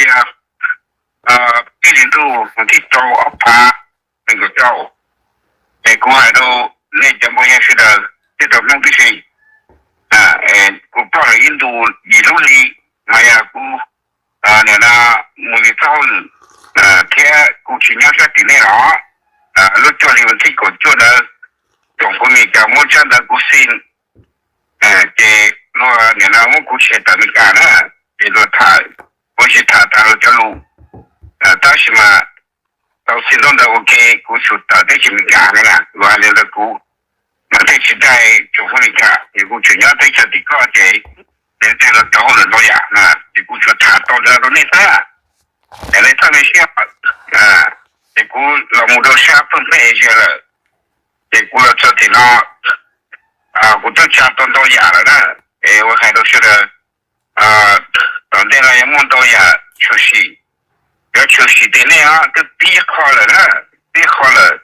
yog peb hlis ntuj vas thib rau ob phav nees nkaum rau. Es kuv hais rau nej cov npau yag sawv daws thiab rau Hmoob tib si, kuv ploj lawm ib ntus yim lub hli, mas yog kuv nim no mus yug txoj hauj lwm thiab kuv tsis nyob sab tim nej los, lub cuaj hli vas thib kaum cuaj ntawd, tsoom fwv Amelikas muab tsab ntawv kuv xij, ces luag nim no muab kuv tshem tawm Amelikas na, ces luag tham, kuv tsis tham tas luag cov lus, tab sis mas tau xij ntaub ntawv ua ke kuv tsuas tawm teb chaws Amelikas na, luag hais li ntawd kuv mas tej tsis dai tsoom fwv Amelikas, ces kuv tsuas nyob teb chaws tim koj ces nej tej los rau hauj lwm ntau yam na, ces kuv tsuas tham tau ntawd rau nej xwb. Es nej txhob me siab, ces kuv los mus rau sab Phaj Phej Asia lawm, ces kuv los txog tim no, kuv twb tsa tau ntau yam lawm na, es ua hais rau sawv daws, tom ntej no yuav muaj ntau yam tshwm sim, yuav tshwm sim tim nej os, twb pib qho lawm na, pib qho lawm,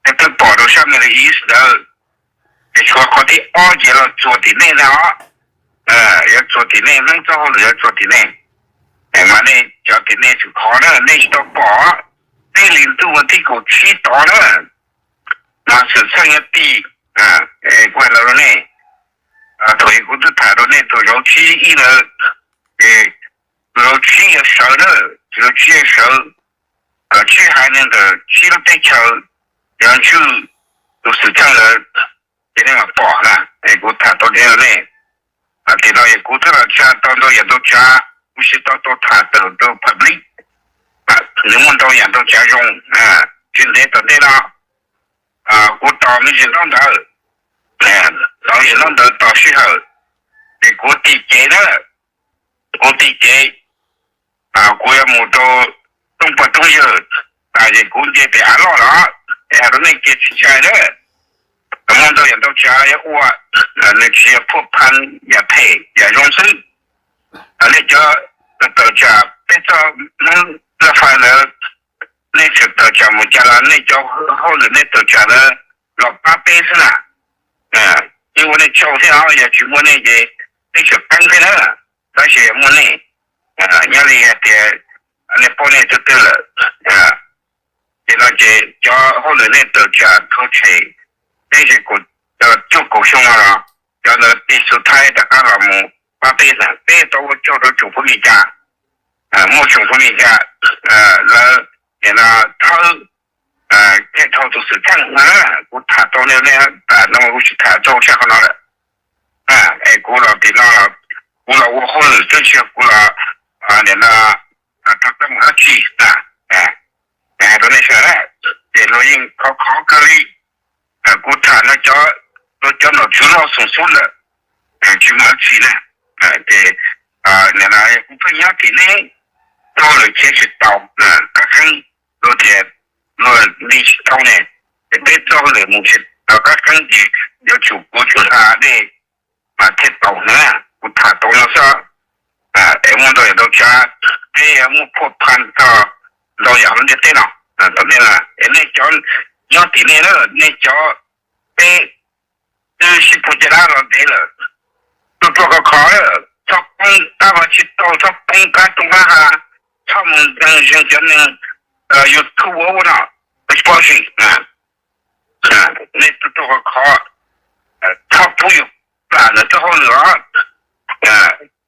nej twb pom rau sab Middle East ntawd, ces tshuav qhov thib ob ces los txuas tim nej ntag os, yuav txuas tim nej, Hmoob txoj hauj lwm yuav txuas tim nej, mas nej cov tim nej tseem khov na, nej tsis tau pom, peb hlis ntuj vas thib kaum tsib tod na, mas xwm txheej nyob tim, kuv hais los rau nej, thaum kuv twb tham rau nej tus zauv tsib ib ntawd, es tus zauv tsib yuav sawv na, tus zauv tsib yuav sawv, tsib haiv neeg ntawm tsib lub teb chaws yuav ntswj tus xwm txheej ntawd, ces nej mam pom na, es kuv tham tau li rau nej. Tim no yog kuv twb los tsa tau ntau yam ntau tsav, kuv tsis tau tau tham tawm rau public, nws muaj ntau yam ntau tsav zoo, tsis ntev tom ntej no kuv tos me ntsis ntaub ntawv, tos me ntsis ntaub ntawv tos sij hawm, ces kuv tig cev na, kuv tig cev, kuv yuav mus rau roob pog roob yawg, ces kuv nce pem av loj los, es hais rau nej kev tsis ntshai na, muaj ntau yam ntau tsav yuav ua, nws tsis yog phuaj phan yam phem yam zoo xwb. Nej cov tawm tsam peb txoj Hmoob Laj Fais ntawd, nej tseem tawm tsam mus cas los nej cov hauj lwm nej tawm tsam ntawd los pab peb xwb na. Yeej ua nej tsaug thiab os, yog tsis muaj nej ces peb tseem qeeb thiab na, tab sis muaj nej, nyob li hais tias nej paub nej twg twg lawm. Ces no ces cov hauj lwm nej tawm tsam rhuav tshem peb ze cuaj kaum xyoo no los, cov ntawd tig xu thaib rov qab los mus pab peb na, peb tau ua tsaug rau tsoom fwv Amelikas, muaj tsoom fwv Amelikas lawv nim no thawb thiaj dhau tus xwm txheej no na. Kuv tham tau nej, nej tas no kuv tsis tham tau sab qhov no lawm. Es kuv los tim no los kuv los ua hauj lwm xwb, tsis yog kuv los nim no rau tau mus dab tsi na. Hais rau nej sawv daws, ces luag yeej khov khov kawg li. Kuv tham no cov, luag cov nom tswv loj xoom xub lawm, tsis muaj dab tsi na. Ces nim no kuv pheej nyob tim nej, tau lawm khiav tsis tau, qab qeeb, luag tias luag li tsis tau ne, ces peb txoj hauj lwm mus tsis tau, qab qeeb ces yuav tsum kuv tsum hla dej mas thiaj tau na. Kuv tham tau no xwb, es muaj ntau yam ntau tsav, peb yuav muaj phuaj phan txog ntau yam hauv ntiaj teb no. Tom ntej no es nej cov nyob tim nej na, nej cov, peb twb sib puag caj dab los ntev lawm, ruaj ruaj khov khov, txhob poob qab vaj tsib taug, txhob poob qab roob qab hav, txhob mus ntseeg zeeg cov neeg YouTube ua no, tsis paub tsi. Nej ruaj ruaj khov khov, txhob pub yus plam ntawm txoj hauj lwm os.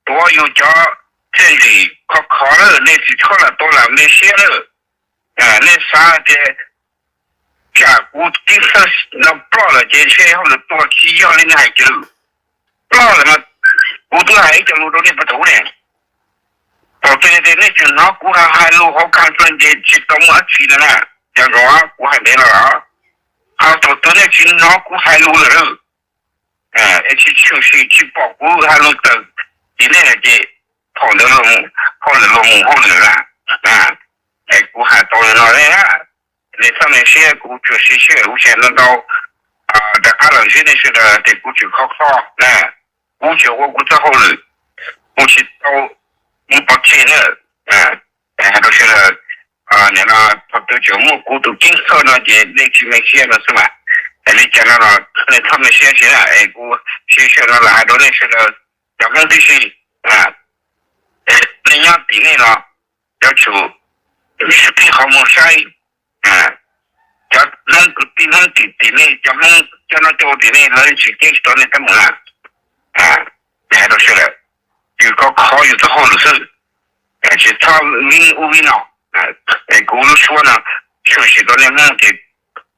Tuav yus cov txiaj ntsig khov khov lawm, nej tsis txhob lam tau lam me siab lawm. Nej xav tias tsam kuv tib xeeb no ploj lawm ces ntshe hauj lwm tuag, tsis yog li nej hais kiag lawm. Ploj lawm mas kuv twb hais ib co lus rau nej puag thaum ub ne. Thaum twg tias nej tseem hnov kuv hais lus hauv conference ces tsis tau muaj dab tsi no na. Yog zoo kuv hais ntev no los, ho thaum twg nej tsis hnov kuv hais lus lawm, es tsis tshwm sim tsis pom kuv hais lus tawm tim nej lawm ces thaum ntawd hauj lwm luag mus hauj lwm lawm. Es kuv hais tau li no, nej txhob me siab, kuv tsuas siv sij hawm ua tshais ntau ntau rov qab los ntsib nej sawv daws tias kuv tseem khov kho na. Kuv tseem ua kuv txoj hauj lwm, kuv tsis tau mus pov tseg na. Hais rau sawv daws, nim no thaum twg tseem muaj kuv tus ceeb xwm no ces nej tsis me siab no xwb mas. Es li cas no los nej txhob me siab tsis na, es kuv siv sij hawm no los hais rau nej sawv daws cov Hmoob tib si, nej nyob tim nej no, yuav tsum sib qhib qhov muag saib. Cov Hmoob kwv tij Hmoob tim tim nej, cov Hmoob coj noj coj ua tim nej, lawv tsis ceeb tsis tau nej teeb meem na. Hais rau sawv daws, yus khov kho yus txoj hauj lwm xwb, tsis txhob vib ub vib no. Es kuv lub suab no tshwm sim rau nej Hmoob ces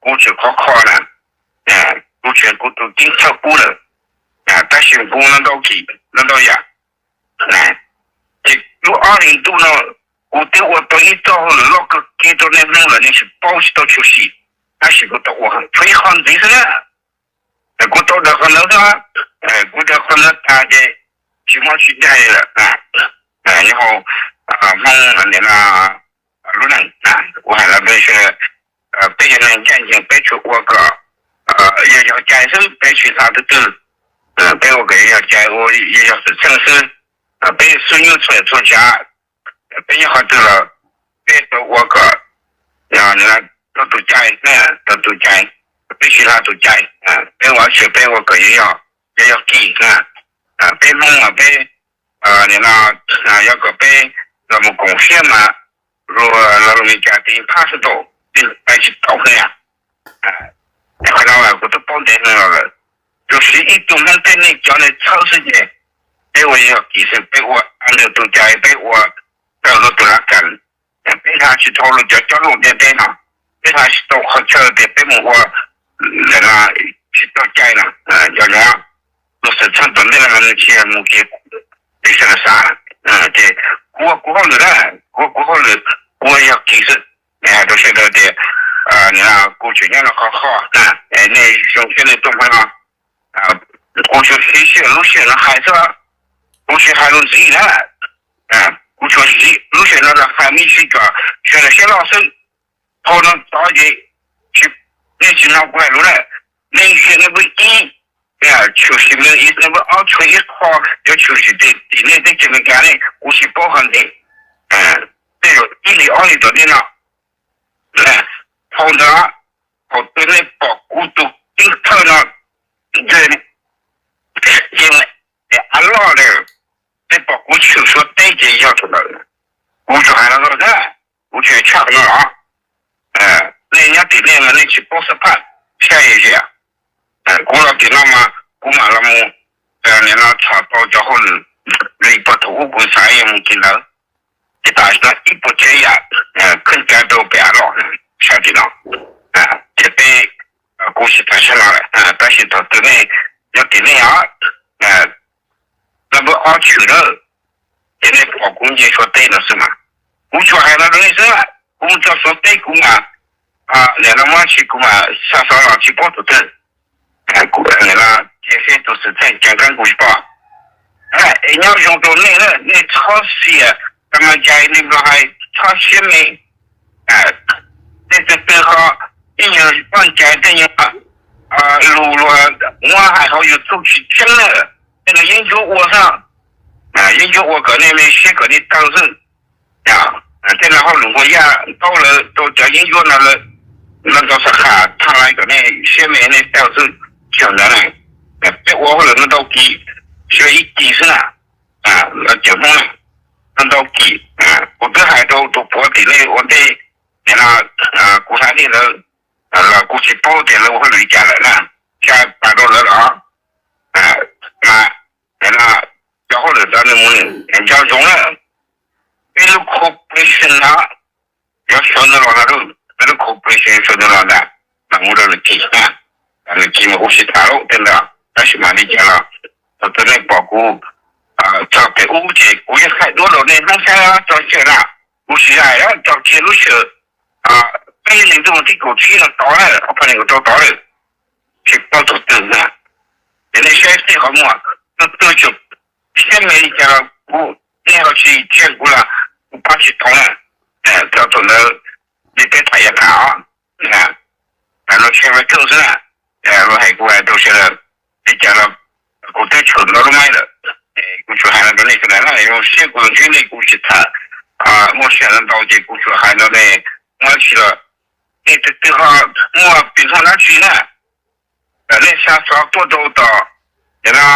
kuv tseem khov kho na, kuv tseem kuv tus ceeb thawj qub lawm, tab sis kuv no ntau kis no ntau yam. Ces lub ob hlis ntuj no kuv twb ua tau ib txoj hauj lwm loj kawg kiag rau nej Hmoob lawm, nej tsis paub tsis tau tshwm sim, tab sis kuv tau ua tshuav ib qho ntxiv xwb na. Kuv tau daws qhov ntawd xwb, kuv daws qhov ntawd tas ces tsis muaj tsis dai lawm. Nyob hauv Hmoob lub neej, kuv hais los peb sawv daws, peb yog neeg ncaj ncees peb tsuas ua kom yog yog cai xwb, peb tsis hla twg twg, peb ua kom yog yog cai, ua yog yog xwm txheej xwb. Peb xub nyuj txhua txhua tsav, peb nyob qhov twg los peb tau ua kom tau tus cai, tau tus cai, peb tsis hla tus cai, peb ua tshwm peb ua kom yog yog yog kis. Peb Hmoob mas peb nim no yog kom peb los mus koom siab mas luag los lus Meskas tias impossible, peb tsis tau li. Qhov no kuv twb paub ntev heev los lawm, tsuas siv ib tug Hmoob thiab nej cov neeg txhawb xwb ces peb ua yog kis xwb, peb ua under tus cai, peb ua raws luag tus lav kas, peb hla tsis tau luag cov cob lus ntiaj teb no, peb hla tsis tau qhov chaw tias peb mus ua ntawm no tsis tau cai no. Yog li luag xwm txheej tom ntej no nws tsis yog mus kiag li sawv daws xav. Ces kuv ua kuv hauj lwm na, kuv ua kuv hauj lwm, kuv ua yog kis xwb. Rau sawv daws tias kuv tseem nyob no khov kho, nej zoo siab nej tuaj hmo no, kuv tsuas siv sij hawm lub sij hawm no hais xwb, kuv tsis hais lus ntxiv na. Kuv tsuas siv lub sij hawm no los hais me ntsis kom sawv daws siab loj xwb. Thaum no tod ces nej tsis hnov kuv hais lus na, nej ntsia nej npawb ib, tshwm sim Middle East nej npawb ob tshuav ib qho, yuav tshwm sim tim nej teb chaws Amelikas ne, kuv tsis paub qhov ntxiv. Tej zaum ib hlis ob hlis tom ntej no, thaum ntawd thaum twg nej pom kuv tus ceeb thawj no, ces av loj lawm, nej pom kuv tshwm Suav teb ces yog thaum ntawd. Kuv tsuas hais no xwb, kuv tsis tshaj no los nej nyob tim nej mas nej tsis paub xab phaj, saib zias. Kuv los tim no mas kuv mam los mus nim no txhom tau cov hauj lwm li puag thaum ub kuv xav yuav mus tim ntawd. Ces tam sim no ib puas tsav yam khwb cai rau pem av loj, saib tim no. Ces peb, kuv tsis tham sab no lawm, tab sis thaum twg nej nyob tim nej os, no npawb ob tshwm na, ces nej pom kuv nce Suav teb no xwb mas. Kuv tsuas hais no rau nej xwb, kuv mus txog Suav teb kuv mam, nim no muab tsis kuv mam xa xov los tsis paub tus twg. Kuv nim no cia seb tus xwm txheej ceev qeeb kuv tsis paub. Es nyob zoo rau nej na, nej txhob xiam, kas mas cai nej los hais txhob siab me. Tej twg twg ho ib nyuag poj ncaim tej nyuag lus luag muab hais hauv YouTube tsis tseeb na, tej no yeeb ncuab ua xwb, yeeb ncuab ua kom nej me siab kom nej tawg xwb. Tej no hauj lwm nquag yaj ntaub lawm rau cov yeeb ncuab no lawm, no ntau xab kham thaj lais kom nej siab me nej tawg xwb, tsis yog ntawd na. Peb ua hauj lwm no ntau kis, tsis yog ib kis xwb na, los cawm Hmoob na, no ntau kis. Kuv twb hais rau tus puav tim nej ua ntej, nim no kuv hais li ntawd los kuv tsis paub tias lawv ua hauj lwm li cas lawm na, tsis tas rau lawv los mas, nim no cov hauj lwm ntawd nws mus nco ntsoov na. Peb lub cooperation no yuav sawv ntawd los no, peb lub cooperation yuav sawv ntawd los ntag, mam mus rau nws kis na. Nws kis mas kuv tsis tham lawm tej ntawd, tab sis mas li cas los thaum twg nej pom kuv txog pem ub ces kuv yeej hais duab rau nej Hmoob saib txog chaw na. Kuv tsis hais txog kiag lub sij hawm peb hlis ntuj vas thib kaum tsib no tod na, ob phav nees nkaum rau tod lawm, tsis paub thaum twg na. Ces nej saib tej qhov muag, tus twg tseem siab me li cas los kuv, nej ho tsis ntseeg kuv los kuv pab tsis tau na. Txog thaum ntawd li peb tham yav tas os, no tshee vas kawj xwb na. Luag hais kuv hais rau sawv daws, li cas los kuv twb tshwm ntau lub maib lawm. Kuv tsuas hais no rau nej sawv daws na, zoo siab kuv ntsib nej kuv tsis tham, muaj sij hawm ntau ces kuv tsuas hais no ne, muaj dab tsi los nej twg twg ho muaj piv haj dab tsi na, nej xa xov tuaj rau tom, no,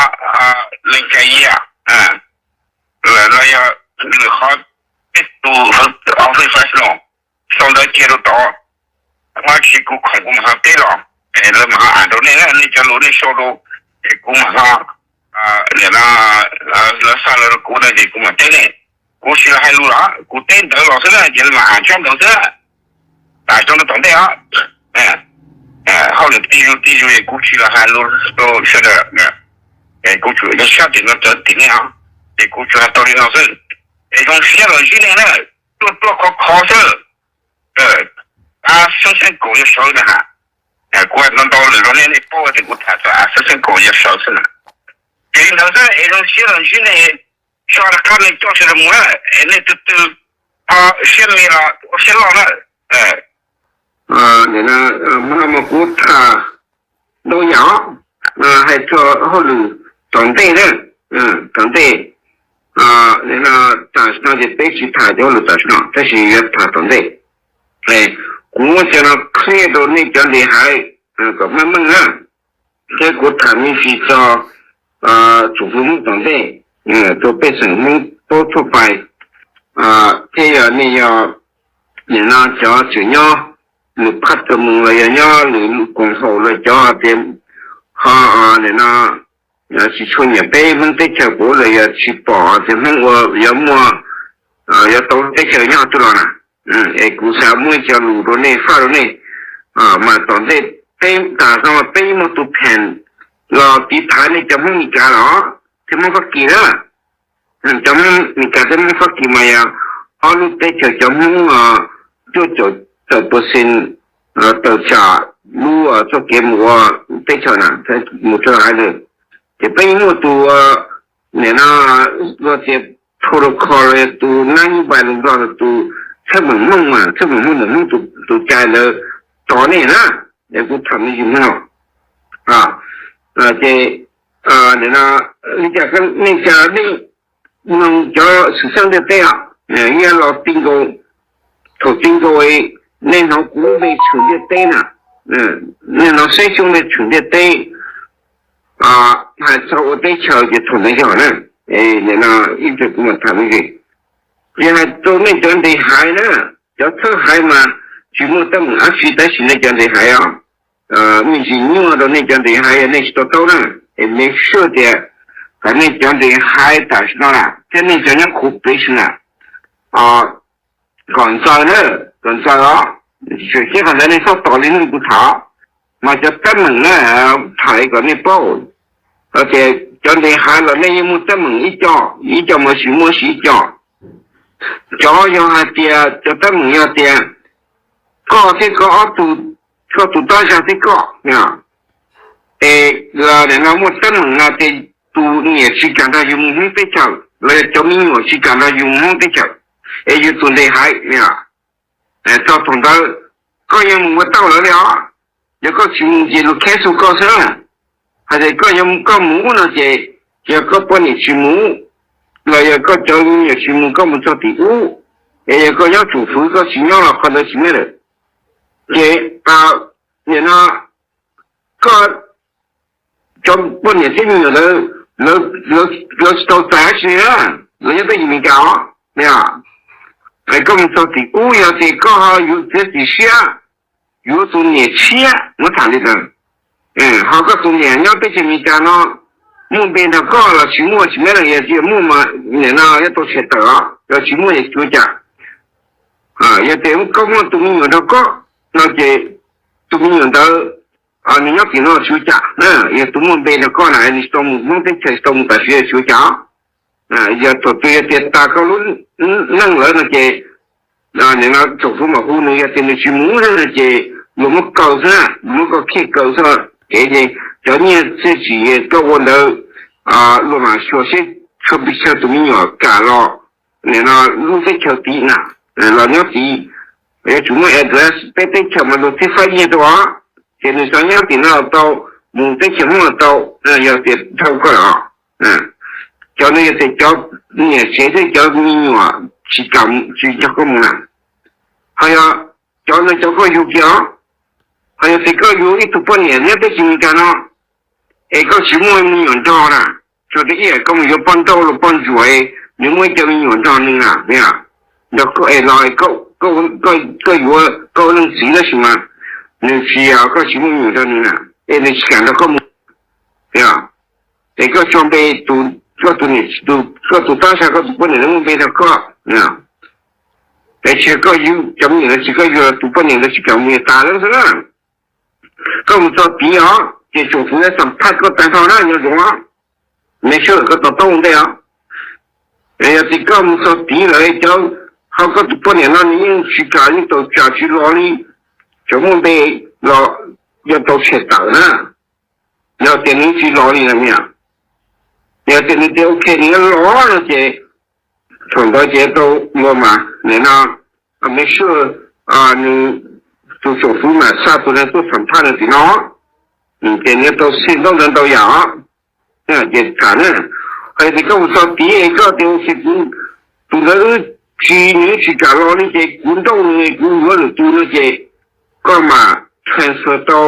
lees cai yias, los yog lwm qhov, peb tus hauv professional sau ntawv kiag rau tod. Tab sis kuv khoom kuv mam ho teb los, lawv mam ho am rau nej, nej cov lus nej sau rau, es kuv mam ho lawv xa los rau kuv no ces kuv mam teb nej. Kuv tsis los hais lus los, kuv teb ntawv los xwb na ces lawv mam am tsob ntawv xwb na. Tam rau no tom ntej os, hauj lwm tij zu tij zu es kuv tsis los hais lus rau sawv daws. Kuv tsuas yog sab tim no txawv tim nej os, ces kuv tsuas hais tau li no xwb. Es zoo siab los ntsib nej na, tuaj tuaj khov khov xwb. A xeeb xeeb kaum yog sawv na ha. Kuv hais ntau ntau lwm rau nej, nej paub tias kuv tham txog a xeeb xeeb kaum yog sawv xwb na. Ces li ntawd xwb es zoo siab los ntsib nej, so rov qab nej coj sawv daws mus na, es nej tus twg ho siab me los ua siab loj na. Nim no mas kuv tham ntau yam, hais txog hauj lwm tom ntej na, tom ntej. Nim no tam sim no ces peb tsis tham cov hauj lwm tam sim no, tab sis yuav tham tom ntej. Kuv muab cov no qhia rau nej cov nqi haiv kom meej meej na. Thiab kuv tham me ntsis txog tsoom fwv Hmoob tom ntej, rau pej xeem Hmoob paub txhua pais, thiab yog nej yog nim no cov tseem nyob lwm phab txoj mus los yog nyob lwm lub koom haum los cov tias ho nim no tsis tshua nyiam peb Hmoob teb chaws puv los yog tsis pom tias Hmoob ua yuav muaj, yuav tau teb chaws nyob twg los na. Es kuv xav muaj ib co lus rau nej faj rau nej, mas tom ntej peb tas no peb muaj tus pheem los tiv thaiv nej cov Hmoob Mes Kas los thiab Hmoob Fab Kis na. Cov Hmoob Mes Kas thiab Hmoob Fab Kis mas yog ob lub teb chaws cov Hmoob cuaj caum tawm percent tawm tsam lub txoj kev mus ua teb chaws na, mus rau haiv lawm. Ces peb muaj tus nim no luag tias protocol los yog tus nab nyob npais lus Nplog los tus txhab meem Hmoob mas txhab meem Hmoob ntawm Hmoob tus cai lawv tos nej na, es kuv tham me ntsis Hmoob no. Ces nim no li cas nej cas nej mloog cov xwm txheej ntiaj teb os, yog los ti nkaus, thaum ti nkaus nej hnov kuv npe tshwm ntiaj teb na, nej hnov Xeeb Xyooj npe tshwm ntiaj teb hais txog ua teb chaws ces thaum ntawd yog na. Nim no ib ntsis kuv mam tham me ntsis. Yog hais rau nej cov nqi haiv na, cov txhawb haiv mas tsis muaj teeb meem dab tsi tab sis nej cov nqi haiv os, me ntsis nyuaj rau nej cov nqi haiv yog nej tsis to taub na. Es me sure tias hais nej cov nqi haiv tam sim no na thiab nej cov nyob khuv pes na, kom ntxaws na, kom ntxaws os. Tseem ceeb qhov ntawd nej txhob tos li neeg kuv tham, mas cov teeb meem na, tham kom nej paub tias cov nqi haiv los nej yeej muaj teeb meem ib co, ib co mas tsis muaj sis ib co. Cov yog hais tias cov teeb meem yog tias koj thiab koj ob tug, koj tus tab zag thiab koj, es nim no muaj teeb meem no ces tus niam tsis kam nrog yus mus Hmoob teb chaws los yog cov me nyuam tsis kam nrog yus mus Hmoob teb chaws, es yus tus nqi haiv txog thaum ntawd koj yeej mus ua tau lawv li os. Yog koj tsis mus ces luag cancel koj xwb. Hais tias koj yog koj mus ub no ces, yog koj poj niam tsis mus ub los yog koj cov me nyuam tsis mus, koj mus txog tim ub, es yog koj nyob tsoom fwv koj tsis nyob los qhov ntawd tsis matter. Ces nim no koj cov poj niam thiab me nyuam ntawd, lawv tsis tau txais dab tsi na, lawv nyob peb yim Meskas os. Koj mus txog tim ub yog tias koj ho yuav txiav txim siab yuav tus niam tshiab, muab tham li ntawd, ho koj tus niam nyob teb chaws Meskas no muaj npe nrog koj los tsis muaj, tsis matter, yog muaj mas nim no yuav tau tshem tawm os, yog tsis muaj es tsis ua cas. Yog tias koj muaj tus me nyuam nrog koj no ces tus me nyuam ntawd nws nyob tim no tsis ua cas na, yog tus muaj npe nrog koj na, nws tsis tau mus Hmoob teb chaws, tsis tau mus tam sim tsis ua cas. Yog thaum twg yog tias tas koj lub neej lawm no ces nim no tsoom fwv mam hu nws, yog tias nws tsis mus no ces luag muab kaw xwb na, luag muab koj khiaj kaw xwb. Ces cov nyiaj txiaj tsim koj ua ntawd luag mam xyuas seb tshuav pes tsawg tus me nyuam kam los nim no lub teb chaws tid na, los nyob tid. Yuav tsum muaj address, peb teb chaws mas luag thiaj fab nyiaj rau os. Ces nws xav nyob tim no los tau, mus teb chaws Hmoob los tau, yog tias dhau koj lawm os. Cov no yog tias cov niam tsev thiab cov me nyuam tsis kam, tsis nrog koj mus na. Ho yog cov no cov koj yug kiag os, ho yog tias koj yug ib tug poj niam nyob teb chaws Meskas no, es koj tsis muaj me nyuam nrog na, tsuas tias ib yam koj mus yuav poj nrauj los poj ntsuam, nws muaj ib co me nyuam nrog nws na, nrog koj es los, koj yuav koj ua leej txiv tab sis mas nws tsis, koj tsis muaj me nyuam nrog nws na, es nws tsis kam nrog koj mus, yog, es koj tso npe, koj tus niam, koj tus tab sis koj tus poj niam lawv muaj npe nrog koj, es tsis koj yuav cov me nyuam ntawd, tsis koj yuav tus poj niam ntawd tsis kam mus tas lawm xwb na. Koj mus txog tid os ces tsoom fwv xam phaj koj tag nrho na, nco ntsoov os, me sab koj to taub ua ntej os. Yog tias koj mus txog tid lawm, cov, ho koj tus poj niam no nws yeej tsis kam, yeej tau tsam tsis los li, tseem muaj npe los, yog tau tshem tawm na. Yog tias nws tsis los li na, yog tias nws tias ok nws yuav los no ces thaum ntawd ces tau ua mas nim no, me sab, nws, tus tsoom fwv mas xa tus neeg tuaj xam phaj nws tim no, ces nws tau xij ntaub ntawv ntau yam os. Ces tham na, hais tias koj mus txog tid es koj tias ua si kuv, tus ntawd wb tsis, nws tsis kam los li ces kuv nrauj nws, kuv yuav lwm tus no ces koj mam transfer tau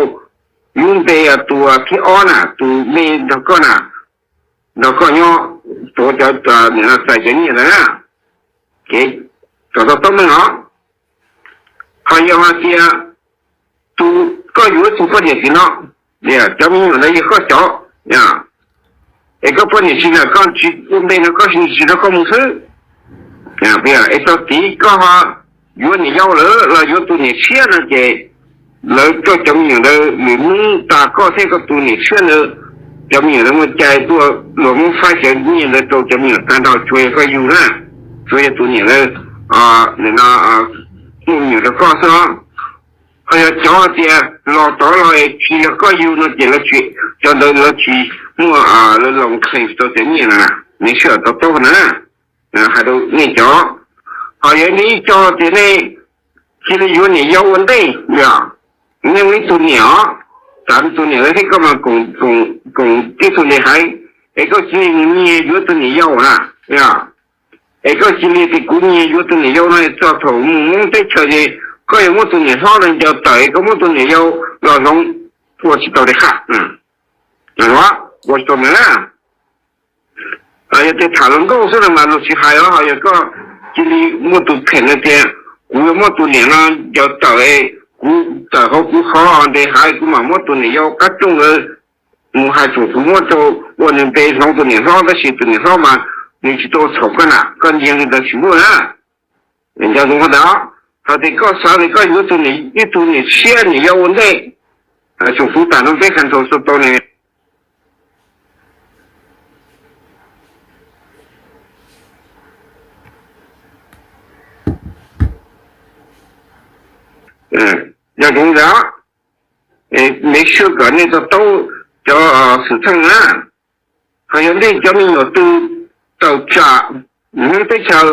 lub npe tus thib ob na, tus me nrog koj na, nrog koj nyob, tuav cov, txais cov nyiaj ntawd na, ces kom tau taub meej os. Ho yog hais tias tus, koj yuav tus poj niam tim no, cov me nyuam ntawd yog koj cov, es koj poj niam tsis kam koj, tsis ua npe no koj tsis, tsis nrog koj mus xwb, es txog tid koj ho yuav niam yau lawm los yuav tus niam tshiab no ces lawv coj cov me nyuam ntawd, lwm hnub tas koj thiab koj tus niam tshiab ntawd, cov me nyuam ntawd muaj cai tuaj, luag muab faib cov nyiaj ntawd rau cov me nyuam tag nrho, tsuas yog koj yug na, tsuas yog tus niam ntawd, nim no, muaj me nyuam rau koj xwb os. Ho yog cov tias los tod los es tsis yog koj yug no ces lawv tsis, cov ntawd lawv tsis muaj, lawv loos claim tau cov nyiaj no na, nej sawv daws to taub na, hais rau nej cov. Ho yog nej ib co tias nej cia li yuav niam yau ua ntej, yog nej ua ib tug niam os, tas tus niam lawv thiab koj mas koom ib tug li hais, es koj cia li nyiag yuav tus niam yau na, yog, es koj cia li tias kuv nyiag yuav tus niam yau no txog thaum mus Hmoob teb chaws ces koj yuav muab tus niam hlob no ncaws tawm es koj muab tus niam yau los hloov, ua tsis tau li qhab, ua tsis tau na. Yog tias tham hluas nkauj xwb no mas luag tsis hais os, ho yog koj cia li muaj tus kheem no tias kuv yuav muab tus niam no ncaws tawm, kuv tawm hauv kuv qhov ntes hav kuv mam muab tus niam yau qab rooj ntawd mus hais tsoom fwv muab rau, ua nws npe hloov tus niam hlob, tab sis tus niam hlob mas nws tsis tau txhaum koj na, koj ntseeg li ntawd tsis muaj na. Nco ntsoov qhov ntawd, hais tias koj xav tias koj yuav ib tug niam tshiab niam yau ua ntej, tsoom fwv tas no peb qha ntau tau ne. Nco ntsoov ntawd, make sure kom nej to taub cov xwm txheej na. Ho yog nej cov me nyuam twg tawm tsam Hmoob teb chaws,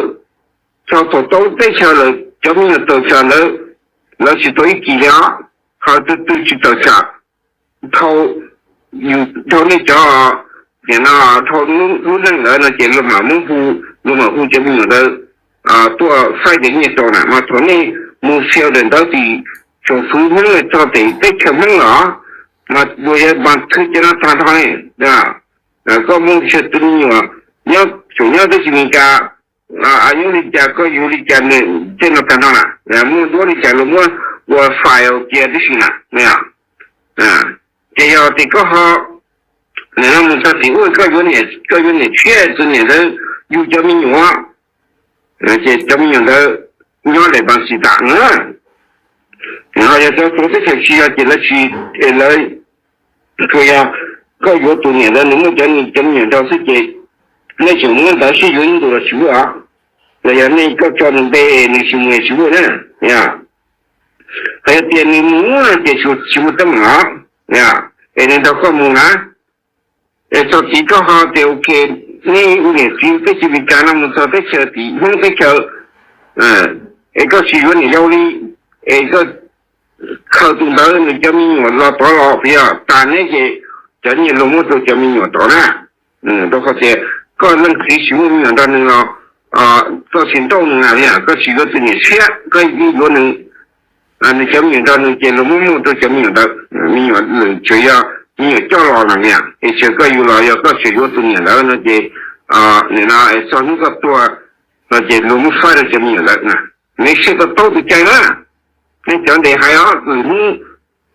txog thaum tau teb chaws lawm cov me nyuam tawm tsam ntawd, lawv tsis tau ib kis li os. Ho tus twg tsis tawm tsam dhau, yus dhau nej cov, nim no dhau lub neej ntawd no ces luag mam muab hu, luag mam hu cov me nyuam ntawd tuaj faib cov nyiaj rau na. Mas thaum nej mus xia daim ntawv tim tsoom fwv Hmoob txog tim teb chaws Hmoob los, mas luag yuav mas thwj cov no tag nrho ne. Koj muaj tus me nyuam nyob, tseem nyob teb chaws Amelikas, nyob li cas, koj yug li cas, tej no tag nrho na, muaj duab li cas los muab ua file cia tib si na. Ces yog tias koj ho, nim no mus txog tim ub koj yuav niam tshiab tus niam ntawd yug cov me nyuam, ces cov me nyuam ntawd nyob daim npas xis tas na. Ho yog cov teb chaws tsis yog ces lawv tsis, lawv, tsuas yog koj yuav tus niam ntawd nws muaj cov, cov me nyuam nrog xwb ces nej tseem muab ntawv sib yuav ib ntus los tsis muaj os. Los yog nej koj tso nws npe nws tsis mus tsis muaj na. Ho yog tias nws mus no ces tsis muaj teeb meem os, es nws nrog koj mus na. Es txog tid koj ho tias ok, neb ua niam txiv teb chaws Amelikas no mus txog teb chaws tim Hmoob teb chaws, es koj tsis yuav niam yau li, es koj khaws tus ntawd nws cov me nyuam los tod los, yog tas neb ces cov nyiaj luag muab rau cov me nyuam tod na. Rau qhov tias koj leej txiv tsis muaj me nyuam nrog nws los, koj tsis nrauj nws na, koj tsis yuav tus niam tshiab, koj yeej yuav nws, nws cov me nyuam nrog nws ces luag muab muag rau cov me nyuam ntawd. Me nyuam lwm tsuas yog me nyuam coj los na, es tsis yog koj yug los, yog koj tseem yuav tus niam ntawd no ces nim no txog hnub koj tuag, No ces luag muab faib rau cov me nyuam lawm. Neb sib tau taub tus cai na, nej cov ntes hais os, hnub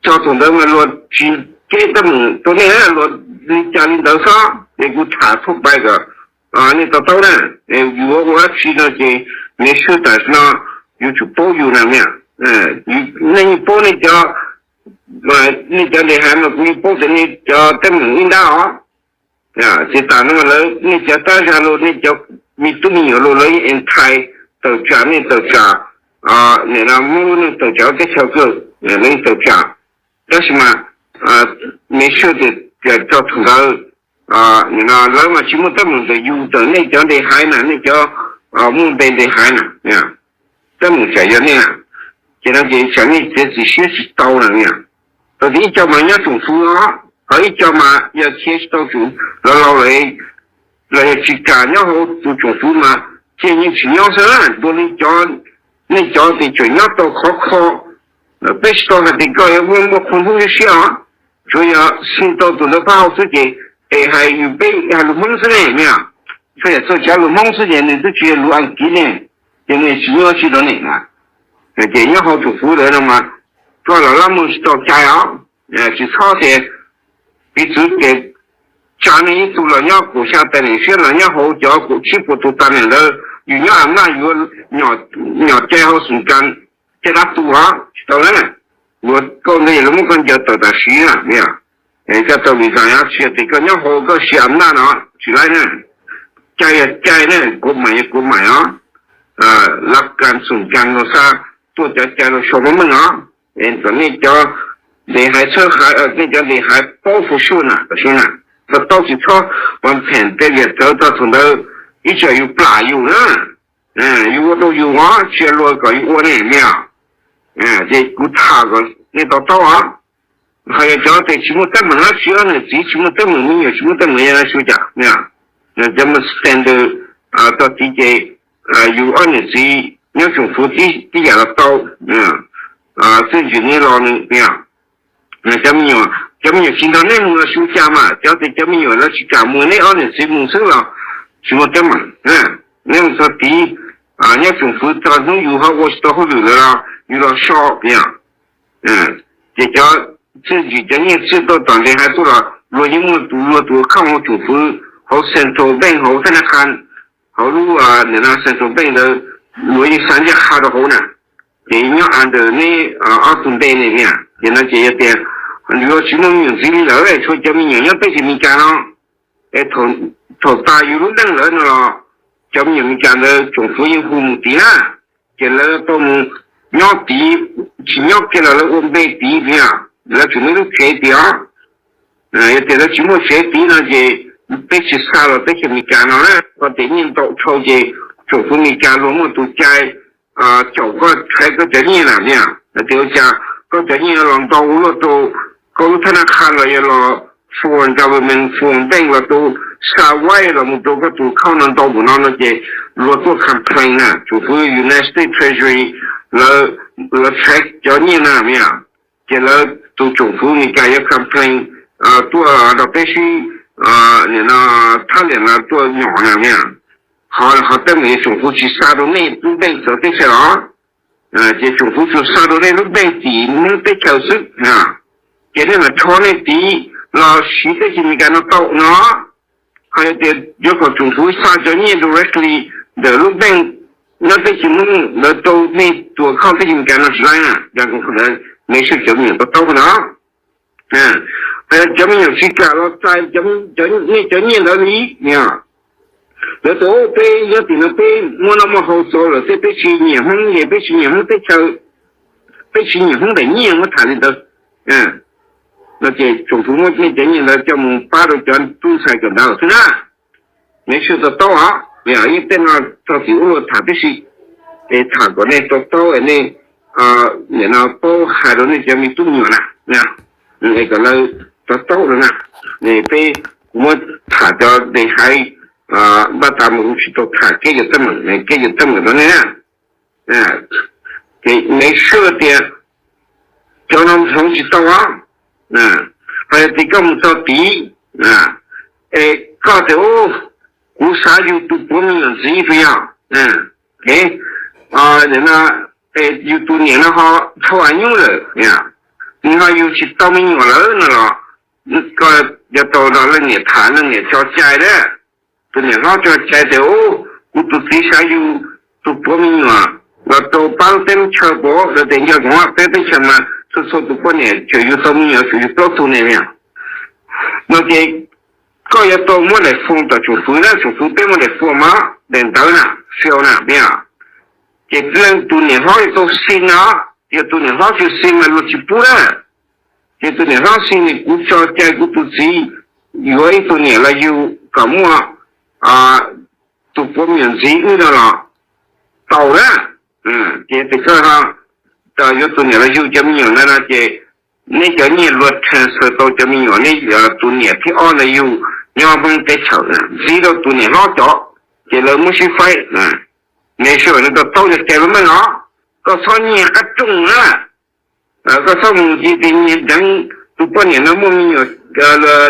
txog thaum ntawd mas luag tsis ceb teeb meem rau nej, luag li cas li ntawd xwb. Ces kuv tham thoob pais kom nej to taub na, yus ua ua dab tsi no ces neb sib tam no, yus tsum paub yus na. Nej yeej paub nej cov, nej cov ntes hais mas kuv yeej paub tias nej cov teeb meem ib nrab os. Ces tas no lawv, nej cov stab zag los, nej cov me tub me nyuam los, lawv yeej entice, tawm tsam, nej tawm tsam, nim no muab lub neej tawm tsam ua teb chaws kawg, lawv yeej tawm tsam. Tab sis mas neb sib tias txog thaum ntawd, nim no lawv mas tsis muaj teeb meem ntawm yus, ntawm nej cov ntes hais na, nej cov muaj npe ntes hais na, teeb meem tsam yog nej na. Ces no ces tsam nej txiav txim siab tsis tau na. Tau tias ib co mas nyob tsoom fwv os, ho ib co mas yog khiav tsis tau tsoom, los laus lawm, los yog tsis kam nyob hauv tus tsoom fwv mas thiaj yeej tsis nyob xwb. Dua li cov, nej cov tias tseem nyob tau khov kho, peb tsis tau hais tias koj yuav muaj qhov hnub siab os, tsuas yog xij tau tus ntawd pab hau xwb ces es hais yus peb hais lus Hmoob xwb ne, txhua yam txhua tsav lus Hmoob xwb ces nws twb tsis yog lus Askiv ne, ces nws tsis nyob tsis rau ne. Ces nyob hauv tsoom fwv lawm no mas koj los lab muag tsis tau cai os, tsis txhob tias piv txwv ces tsa nej ib tug los nyob kaum xya tais neem siab los nyob hauv cov kaum tsib puas tus tais neem ntawd, yus nyob a naj yuav nyom cai hauv xoom kas caj dab tu os, tsis tau na. Yuav koj ntawd yog lawv muab koj ncaws tawm tam sim na, yog koj tau visa, tsis yog tias koj nyob hauv koj siv a naj no tsis laib na. Cai yog cai na, kuv maim yog kuv maim os. Lab kas xoom kas los xa tuaj cov cai los sau meej meej os. Kom nej cov ntes hais txhawb, nej cov ntes hais paub for sure na, tam sim na, to taub tsis txhob pom pheem tej viam txawv txog thaum ntawd ib tsam yus plam yus na. Yus ua rau yus os, tsis yog luag kom yus ua ne, me os. Ces kuv tham kom nej to taub os. Ho yog cov tias tsis muaj teeb meem dab tsi, ob niam txiv tsis muaj teeb meem, me nyuam tsis muaj teeb meem, yog su cas, cov mus standard txog tid ces yus ob niam txiv nyob tsoom fwv tib yam los tau, txij ntsim nej los nws, cov me nyuam, cov me nyuam tsis nrog nej mus los su cas mas, cov tias cov me nyuam lawv tsis kam mus, neb ob niam txiv mus xwb los tsis muaj teeb meem. Neb mus txog tid, nyob tsoom fwv txog hnub yus ho ua tsis tau hauj lwm lawm los yus los so, yog ces cov txij ntsim cov nyiaj txiag tuaj tom ntes hais tuaj los luag yeej muaj tus, luag tus account hauv tsoom fwv, hauv central bank, hauv thab naj qha, hauv lub, nim no central bank ntawd, luag yeej xa ncaj qha rau hauv na. Ces nyob under neb ob tug npe ne, ces no ces yog tias yus tsis muaj me nyuam ntxiv li lawm, tshuav cov me nyuam nyob teb chaws Amelikas no, es thaum tas yus lub neej lawm no los cov me nyuam Amelikas ntawd tsoom fwv yeej hu mus tid na. Ces lawv tau mus nyob tid, tsis nyob kiag los lawv ua npe tid, lawv tsum muaj lub tsev tid os. Yog tias lawv tsis muaj tsev tid no ces peb tsis xa los teb chaws Amelikas no na, qhov tias nyiaj ntau dhau ces tsoom fwv Amelikas luag muaj tus cai caum koj, tshaib koj cov nyiaj na, tias ua cas koj cov nyiaj los ntau luaj rau koj lub thab naj qha los yog los foreign government, foreign bank los rau xa wire los mus rau koj tus account no ntau npaum no no ces luag tuaj complain na, tsoom fwv United States Treasury, lawv, lawv track cov nyiaj na, me os. Ces lawv tus tsoom fwv Amelikas yuav complain tuaj nrog peb sib, nim no thab liam no tuaj nyom na, me os. Qhov, qhov teeb meem tsoom fwv tsis xa rau nej lub npe txawv teb chaws los, ces tsoom fwv tsuas xa rau nej lub npe tim Hmoob teb chaws xwb. Ces nej mam rho nej tid los siv teb chaws Amelikas no tau no. Ho yog tias yuav kom tsoom fwv xa cov nyiaj directly ntawm lub npe nyob teb chaws Hmoob ntawd rau nej tus account teb chaws Amelikas no tsis laib na, ces kuv qhov ntawd, nej sib cov me nyuam to taub qhov no. Ho yog cov me nyuam tsis kam los txais nej cov nyiaj ntawd li, lawv tias peb nyob tim no peb muaj noj muaj haus txaus lawm thiab, peb tsis nyiam Hmoob ces peb tsis nyiam Hmoob teb chaws, peb tsis nyiam Hmoob daim nyiaj, muab tham li ntawd. No ces tsoom fwv muab nej cov nyiaj ntawd coj mus pab rau cov tub ntxhais kawm ntawv xwb na. Nej sib to taub os, yeej tej no txog tim ub luag tham tib si, es tham kom nej to taub, nej, nim no paub hais rau nej cov me tub me nyuam na, es kom lawv to taub rau na. Peb, kuv muab tham cov ntes hais, npaj tas mus kuv tsis tau tham kev cov teeb meem, kev cov teeb meem rau nej na. Ces nej sib tias cov no hloov tsis tau os. Ho yog tias koj mus txog tid, es koj tias, kuv xav yug tus puav me nyuam ntxiv puas yog? Nim no yus tus niam no ho txhua nyuj lawm, nws ho yug tsis tau me nyuam lawm no los, koj yuav tau nrog leej niam tham, leej niam tso cai lawm. Tus niam hlob tso cai tias, Kuv tus txiv xav yug tus puav me nyuam los rau pab lub teb lub chaw puas? Lawv tias, Nco ntsoov, peb teb chaws mas txhua txhua tus poj niam tseem yug tau me nyuam tseem yug plaub tug ne, no ces koj yuav tau muab daim foo tom tsoom fwv na, tsoom fwv peb muaj daim foo mas daim ntawv na, fill na, ces leej tus niam hlob yuav tau xi no, yog tus niam hlob tsis xi mas luag tsis pub na. Ces tus niam hlob xi, kuv tso cai kuv tus txiv yuav ib tug niam los yug kom muaj tus puav me nyuam ntxiv wb no los tau na. Ces tes koj yuav tus niam los yug cov me nyuam ntawd no ces nej cov nyiaj luag transfer tau cov me nyuam, nej tus niam thib ob ntawd yug nyob Hmoob teb chaws ntxiv rau tus niam hlob cov, ces lawv muab sib faib. Nws sij hawm nws tau taub cov cai lub meej no, koj txhob nyiag qab rooj na. Koj txhob mus cia li nyiag deev tus poj niam no muaj me nyuam,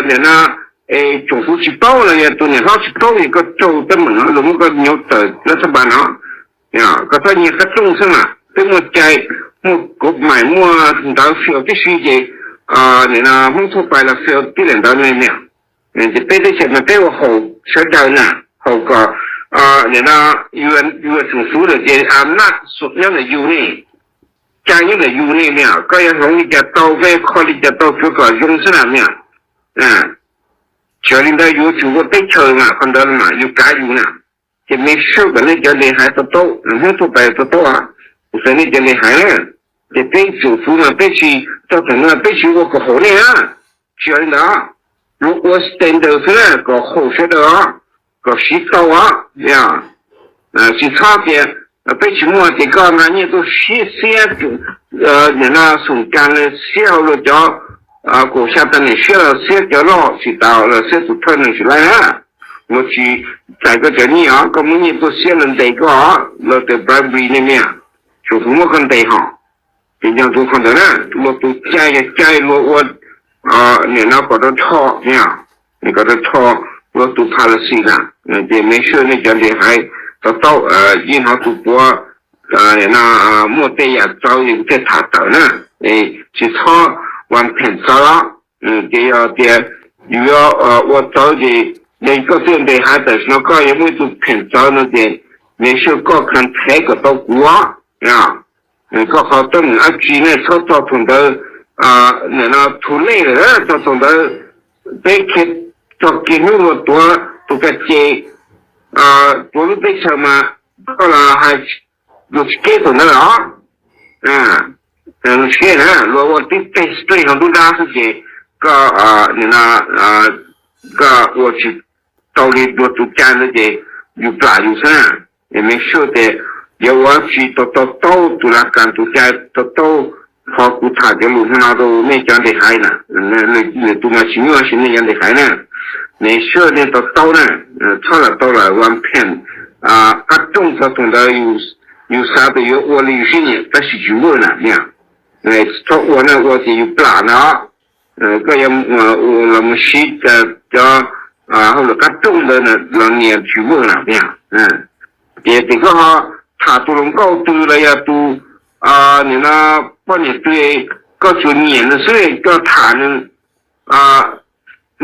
nim no tsoom fwv tsis paub los yog tus niam hlob tsis paub es koj raug teeb meem no, luag muab koj nyuv tawm lab thab npas no. Koj txhob nyiag qab rooj xwb mas, twb muaj cai, muaj kov mais, muaj ntawv fill tib si ces nim no Hmoob thoob pais los fill tib daim ntawv no niam. Ces peb teb chaws mas peb ua haum sawv daws na, haum kom nim no yus tsoom fwv lawm ces a naj xum nyob ntawm yus ne, cai nyob ntawm yus ne niam. Koj yuav hloov li cas tau, koj yuav kho li cas tau, tsuav kom zoo xwb na niam. Tsis yog li ntawd yuav tsum ua teb chaws mas qhov ntawd mas yus kav yus na. Ces me sub kom nej cov li hais to taub, Hmoob thoob pais to taub, kuv xav nej cov li hais na. Ces peb tsoom fwv mas peb tsis, txog thaum no peb tsis ua kom haum nej na. Tsis yog li ntawd, yuav ua standard xwb na, kom haum sawv daws os, kom siv tau os. Tsis txhob tias peb tsis muaj ces koj nqa nyiaj tuaj siab xiab, nim no xum kas xiab hauv luag cov kaum xya tag niam siab los xiab cov loj tsis tas los xiab tus thawj neeg tsis laib na. Luag tsis txais koj cov nyiaj os, koj muab nyiaj tuaj xiab luag ntes koj, luag tias bribery ne niam, tsoom fwv muab koj ntes hos. Ces nco ntsoov qhov ntawd na, luag tus cai yog cai, luag ua nim no kom rau rho, kom rau rho luag tus policy na. Ces me sub nej cov li hais to taub, yeej hnov tus puav muaj tej yam txawv es kuv thiaj tham tawm na. Tsis txhob ua pheem txawv os. Ces yog tias yus yuav ua txawv ces yog koj thiaj ntes hais tam sim no koj yuav muaj ib tug pheem txawv no ces me sub koj contact kom tau kuv os. Koj qhov teeb meem dab tsi ne txhob txog thaum ntawd, nim no too late lawm, txog thaum ntawd peb khiav txog kiag hnub luag tuav tus ka ces, tuav lub teb chaws mas koj los hais luag tsis keb thaum ntawd los, luag tsis keb na, luag ua tib teg straight hauv nruab nrab xwb ces koj, nim no koj ua tsis tau li luag tus cai ntawd ces yus plam yus xwb na. Es me sub tias yuav ua tsi to taub tus lav kas tus cai, to taub qhov kuv tham cov lus no rau nej cov ntes hais na. Lwm tus mas tsis nyuaj sis nej cov ntes hais na. Me sub nej to taub na, txhob lam tau lam ua pheem qab rooj txog thaum ntawd yus xav tias yuav ua li yus siab nyiam tab sis tsis work na niam. Txhob ua na, ua ces yus plam na. Koj yuav los mus siv cov hauj lwm qab rooj ntawd los niam tsis work na niam. Ces txawm koj ho tham tus hluas nkauj twg los yog tus nim no poj niam twg, koj tsuas nyiam nws xwb koj tham nws,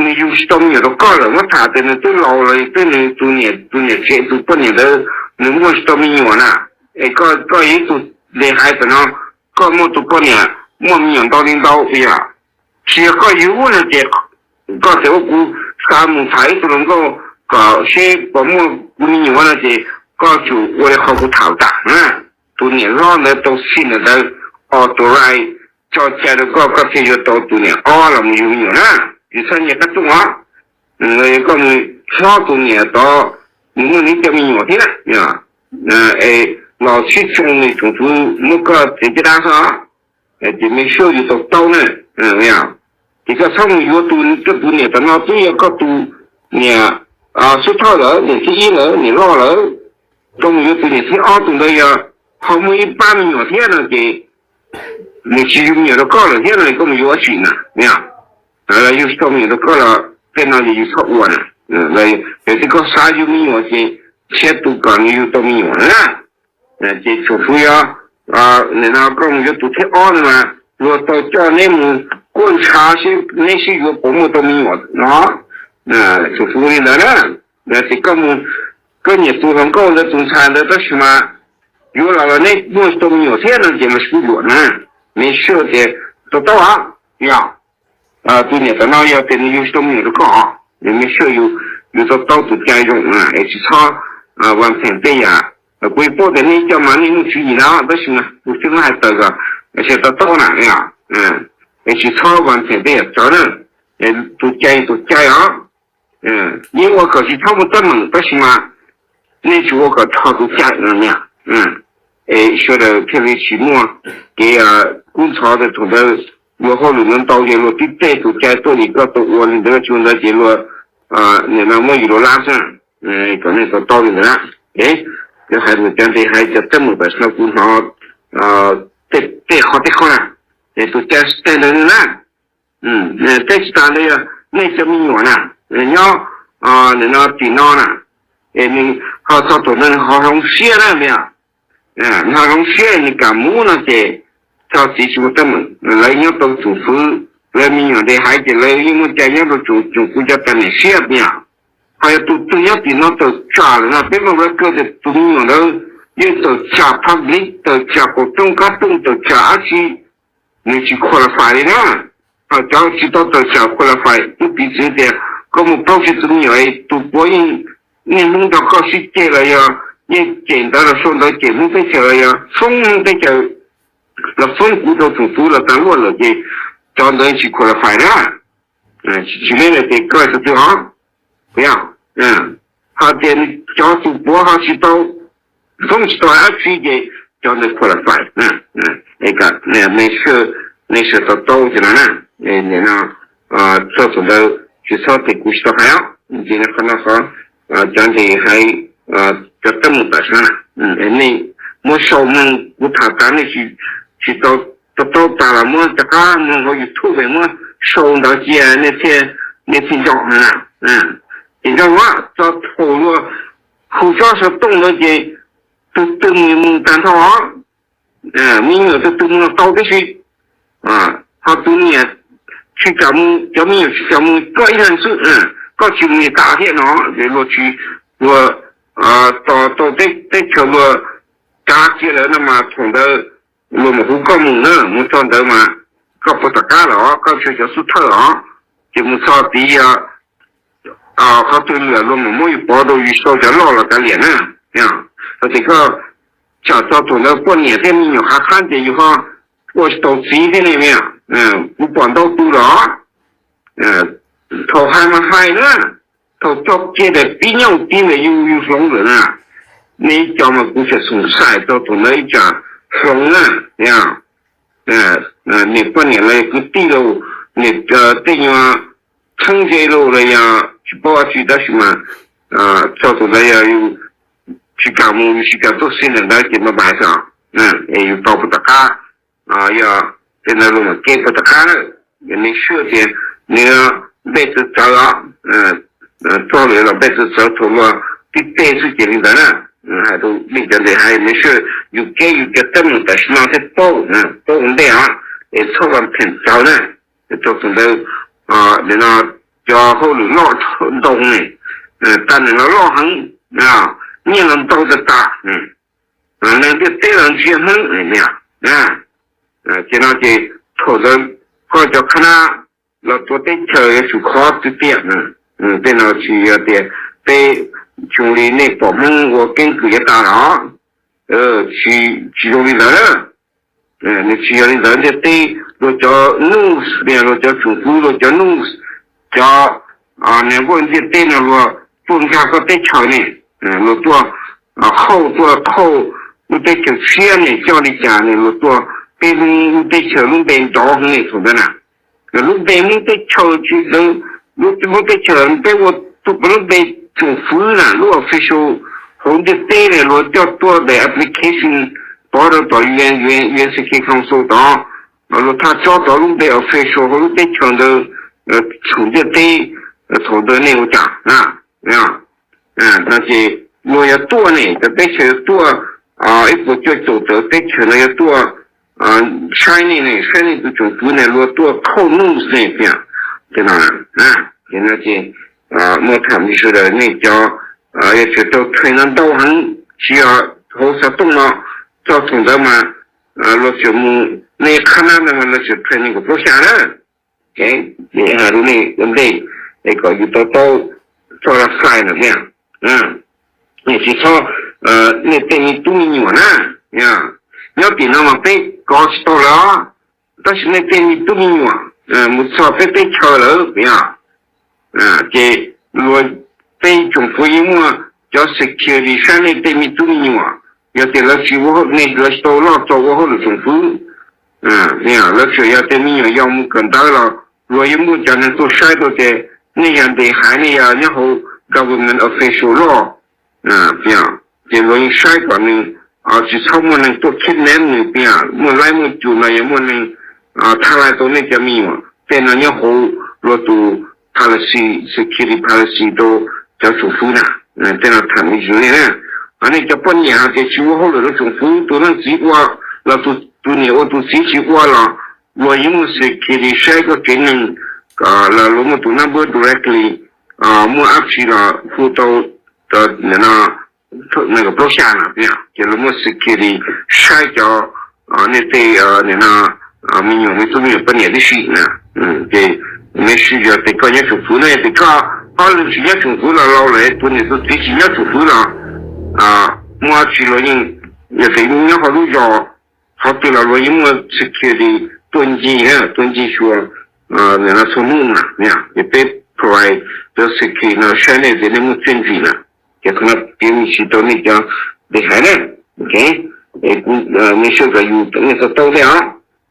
nws yug tsis tau me nyuam rau koj lawm, muab tham tias nws twb laus los twb nws tus niam, tus niam tsev tus poj niam ntawd nws muaj tsis tau me nyuam na. Es koj yog ib tug li hais tam no, koj muaj tus poj niam muaj me nyuam ntau li ntau yom. Tsis yog koj yug no ces koj tias ua kuv xav mus tham ib tug hluas nkauj kom seb puas muaj kuv me nyuam no ces koj tsum ua li qhov kuv tham tas na. Tus niam hlob ntawd tau xi ntawm ntawd authorize tso cai rau koj, koj thiaj yuav tau tus niam ob los mus yug me nyuam na. Yus txhob nyiag qab rooj os. Koj mus hlob tus niam tod, nws muaj nws cov me nyuam thiab, es los sib tsoo nws tsoom fwv muab koj txiav caj dab xwb. Ces me sub yus to taub na. Ces koj txhob mus yuav tus, koj tus niam tam no twb yog koj tus niam xub thawj lawm, niam thib ib lawm, niam loj lawm. Koj mus yuav tus niam thib ob, tus ntawd yog ho muaj ib pab me nyuam thiab no ces nws tsis yug me nyuam rau koj lawm thiab no koj mus yuav dab tsi na? Yog yug tsis tau me nyuam rau koj los tej no ces yus txhob ua na. Yog tias koj xav yug me nyuam ces siab tu kom nws yug tau me nyuam na. Ces tsoom fwv yog, nim no koj mus yuav tus thib ob no mas luag tau coj neb mus kuaj ntshav seb neb sib yuav puas muaj tau me nyuam no. Tsoom fwv li ntawd na. Ces koj mus, koj nyiam tus hluas nkauj ntawd tus ntxhais ntawd tab sis mas yuav los los neb muaj tau me nyuam thiab no ces luag sib yuav na. Make sure tias to taub os, yog tus niam ntawm no yog tias nws yug tsis tau me nyuam rau koj os, make sure yus to taub tus cai zoo es tsis txhob vam pheem tej yam. Kuv paub tias nej coj mas nej muaj tswv yim na tab sis mas kuv thiaj muab hais tawm kom sawv daws to taub na, es tsis txhob vam pheem tej yam tsawv na. Tus cai tus cai os, yeej ua kom tsis txhob muaj teeb meem tab sis mas nej tsis ua kom rho tus cai no niam. Es sawv daws thiaj li tsis muaj kev kub ntxhov. Thaum ntawd luag hauj lwm ntau ntau ces luag tib teg tus cai tuaj li koj tau ua li ntawd tsis ua ntawd ces luag nim no muab yus luag lab xwb. Kom nej to taub li ntawd na. Cov hais mus cov ntes hais cov teeb meem tam sim no kuv hnov tej qhov tej qhov na, es tus cai teg ntawd na. Tej tsis tas ntawd yog nej cov me nyuam na, nyob nim no tim no na, es nws ho txog thaum ntawd nws ho hloov siab na, nws ho hloov siab nws kam mus no ces txog txiv tsis muaj teeb meem, lawv nyob tau tsoom fwv, lawv me nyuam ntes haiv ces lawv yeej muaj cai nyob rau tsoom kuv cov tag niam siab tiag. Ho yog tus twg nyob tim no tawm tsam lawm no peb muaj vab kawg tias tus me nyuam ntawd yeej tawm tsam public, tawm tsam qaum rooj qab rooj, tawm tsam dab tsi, nws tsis qualify li na. Ho cov tsis tau tawm tsam qualify, kuv piv txwv tias koj mus paub tsis tus me nyuam tus puav yeej niaj hnub nrog koj sib ceg los yog yeej cem ntawv los sau ntawv cem Hmoob teb chaws los yog foob Hmoob teb chaws los foob kuv rau tsoom fwv los tas luaj lawm ces cov ntawd tsis qualify na. Tsis li ntawd ces koj tsis twg os, puas yog? Hos tias cov tus puav ho tsis tau foob tsis tau dab tsi ces cov ntawd qualify. Nej sawv daws to taub cov no na. Nim no txog thaum ntawd tsis txhob tias kuv tsis tau hais os, ces qhov no qhov cov ntes hais cov teeb meem tam sim no na, nej muab sau mloog kuv tham tas nej tsis tau to taub tas los muab rov qab mloog hauv YouTube muab sau ntawd cia nej thiaj nco na. Ces nco txog thaum luag hu tsob xov tooj ntawd ces tus twg mus mus tag nrho, me nyuam tus twg mus los tau tib si. Ho tus niam tsis kam mus, cov me nyuam tsis kam mus, koj ib leeg xwb, koj tsis mus tas thiab no, ces luag tsis, luag tos tau teb chaws luag kav kiag lawm no mas thaum ntawd luag mam hu koj mus na, mus txog ntawd mas koj puas tom qab los, koj ntshe cov xub thawj os, ces mus txog tid yog qhov twg lawm luag mam muab yus pov rau yus sau cov loj los kav liam na. Hos tias koj tsam txog thaum ntawd poj niam thiab me nyuam qhab qhab ces yus ho ua tsis tau txiv thiab ne. Kuv pom ntau tus los thaum hais mas hais na, thaum txog kiag ntawm tib nyooj tib ntawm yus yus hloov lawm na. Nej ib co mas kuv tseem xoom xais txog thaum ntawd ib tsam hloov na. Niam poj niam los kwv tij los, niam tej nyuag txheeb ze los los yog tsis paub dab tsi tab sis mas txog thaum ntawd yog yus tsis kam mus, yus tsis kam tuaj xij ntawm ntawd ces mas npais xwb, es yus tau puas tom qab, yog tej ntawd luag mam kev puas tom qab na. Nws swj tias nws npej txawv txawv os, txog lawm los npej txawv txawv thaum luag tib teg xwb ces li ntawd na. Hais rau nej cov ntawd hais nws swj yus kev yus cov teeb meem tam sim no thiaj paub, paub ua ntej os, es txhob vam pheem txawv na. Txog thaum ntawd, nim no cov hauj lwm loj ntau ne, tag nws no loj heev, nyiaj los ntau tas tas, neeg ntiaj teb los ntsia Hmoob. Ces no ces thaum ntawd koj cov qhab nab los tua teb chaws yuav tsum khov tiag tiag. Tej no tsis yog tias peb zoo li nej pom Hmoob ua keeb kwm yav tas los, tsis zoo li ntawd. Nws tsis yog li ntawd, ntiaj teb luag cov news, luag cov tsoom fwv luag cov news, cov network ntiaj teb no luag tuaj nkag koj teb chaws ne, luag tuaj qhauj, tuaj qhauj lub teb chaws tshiab ne, coj li cas ne luag tuaj, peb Hmoob lub teb chaws lub npe nrov heev ne thaum ntawd na. Lub npe Hmoob teb chaws tsis tau, lub Hmoob teb chaws peb ua lub npe tsoom fwv na, lub official hauv ntiaj teb ne luag coj tuaj daim application pov rau tom U N, U N Security Council tod, luag thaj tsob tod lub npe official hauv lub teb chaws ntawd, txhum ntiaj teb, thaum ntawd nej ua cas na. No ces luag yuav tuaj ne, cov teb chaws yuav tuaj, ib puas cuaj caum tawm teb chaws no yuav tuaj saib nej ne, saib nej tus tsoom fwv ne, luag tuaj khauj nuj ne, tias no. Ces no ces muaj tham li sawv daws nej cov yuav tsum tau train no ntau heev, tsis yog hauv xov tooj no, txog thaum ntawd mas luag tseem mus, nej qhab nab ntawd mas luag tseem train nees nkaum plaub xya na. Hais rau nej ua ntej es kom yus tau taub txoj laj fais na tias, nej tsis txhob, nej tej me tub me nyuam na, nyob tim no mas peb kov tsis tau lawm os, tab sis nej tej me tub me nyuam mus txog peb teb chaws lawm, ces luag, peb tsoom fwv yeej muaj cov security saib nej tej me tub me nyuam. Yog tias lawv tsis ua hauj, nej lawv tsis tau loj txaus ua hauj lwm tsoom fwv, lawv tsuas yog tias me nyuam yaus mus kawm ntawv los luag yeej muaj cov neeg tuaj saib rau tias nej yog ntes haiv, nej yog nyob hauv government official loj, ces luag yeej saib kom nws tsis txhob muaj neeg tuaj kidnap nws, tias muaj laib muaj cum no yog muaj neeg tha lais tau nej cov me nyuam. Tej no nyob hauv luag tus policy, security policy rau cov tsoom fwv na. Tej no tham me ntsis li na. Ho nej cov poj niam hais tias tsis ua hauj lwm rau tsoom fwv, tus leej txiv ua los tus niam ua tus txiv tsis ua los luag yeej muaj security saib koj tsev neeg, los luag muaj tus number directly, muaj dab tsi los hu tau nees nkaum plaub xya no, ces luag muaj security saib cov, nej tej me nyuam, me tub me nyuam poj niam tib si na. Ces make sure yog tias koj nyob tsoom fwv no, yog tias koj ob leeg tsis nyob tsoom fwv los laus lawm, tus niam tus txiv tsis nyob tsoom fwv los muaj dab tsi los yeej, yog tias nyob hauv lub zos qhov twg los luag yeej muaj security tuaj ncig, tuaj ncig xyuas txhua hnub na. Ces peb provide cov security no saib nej tias nej muaj txiaj ntsig na. Ces qhov no piav me ntsis rau nej cov ntes haiv na. Kuv make sure kom yus, nej tau taub thiab os.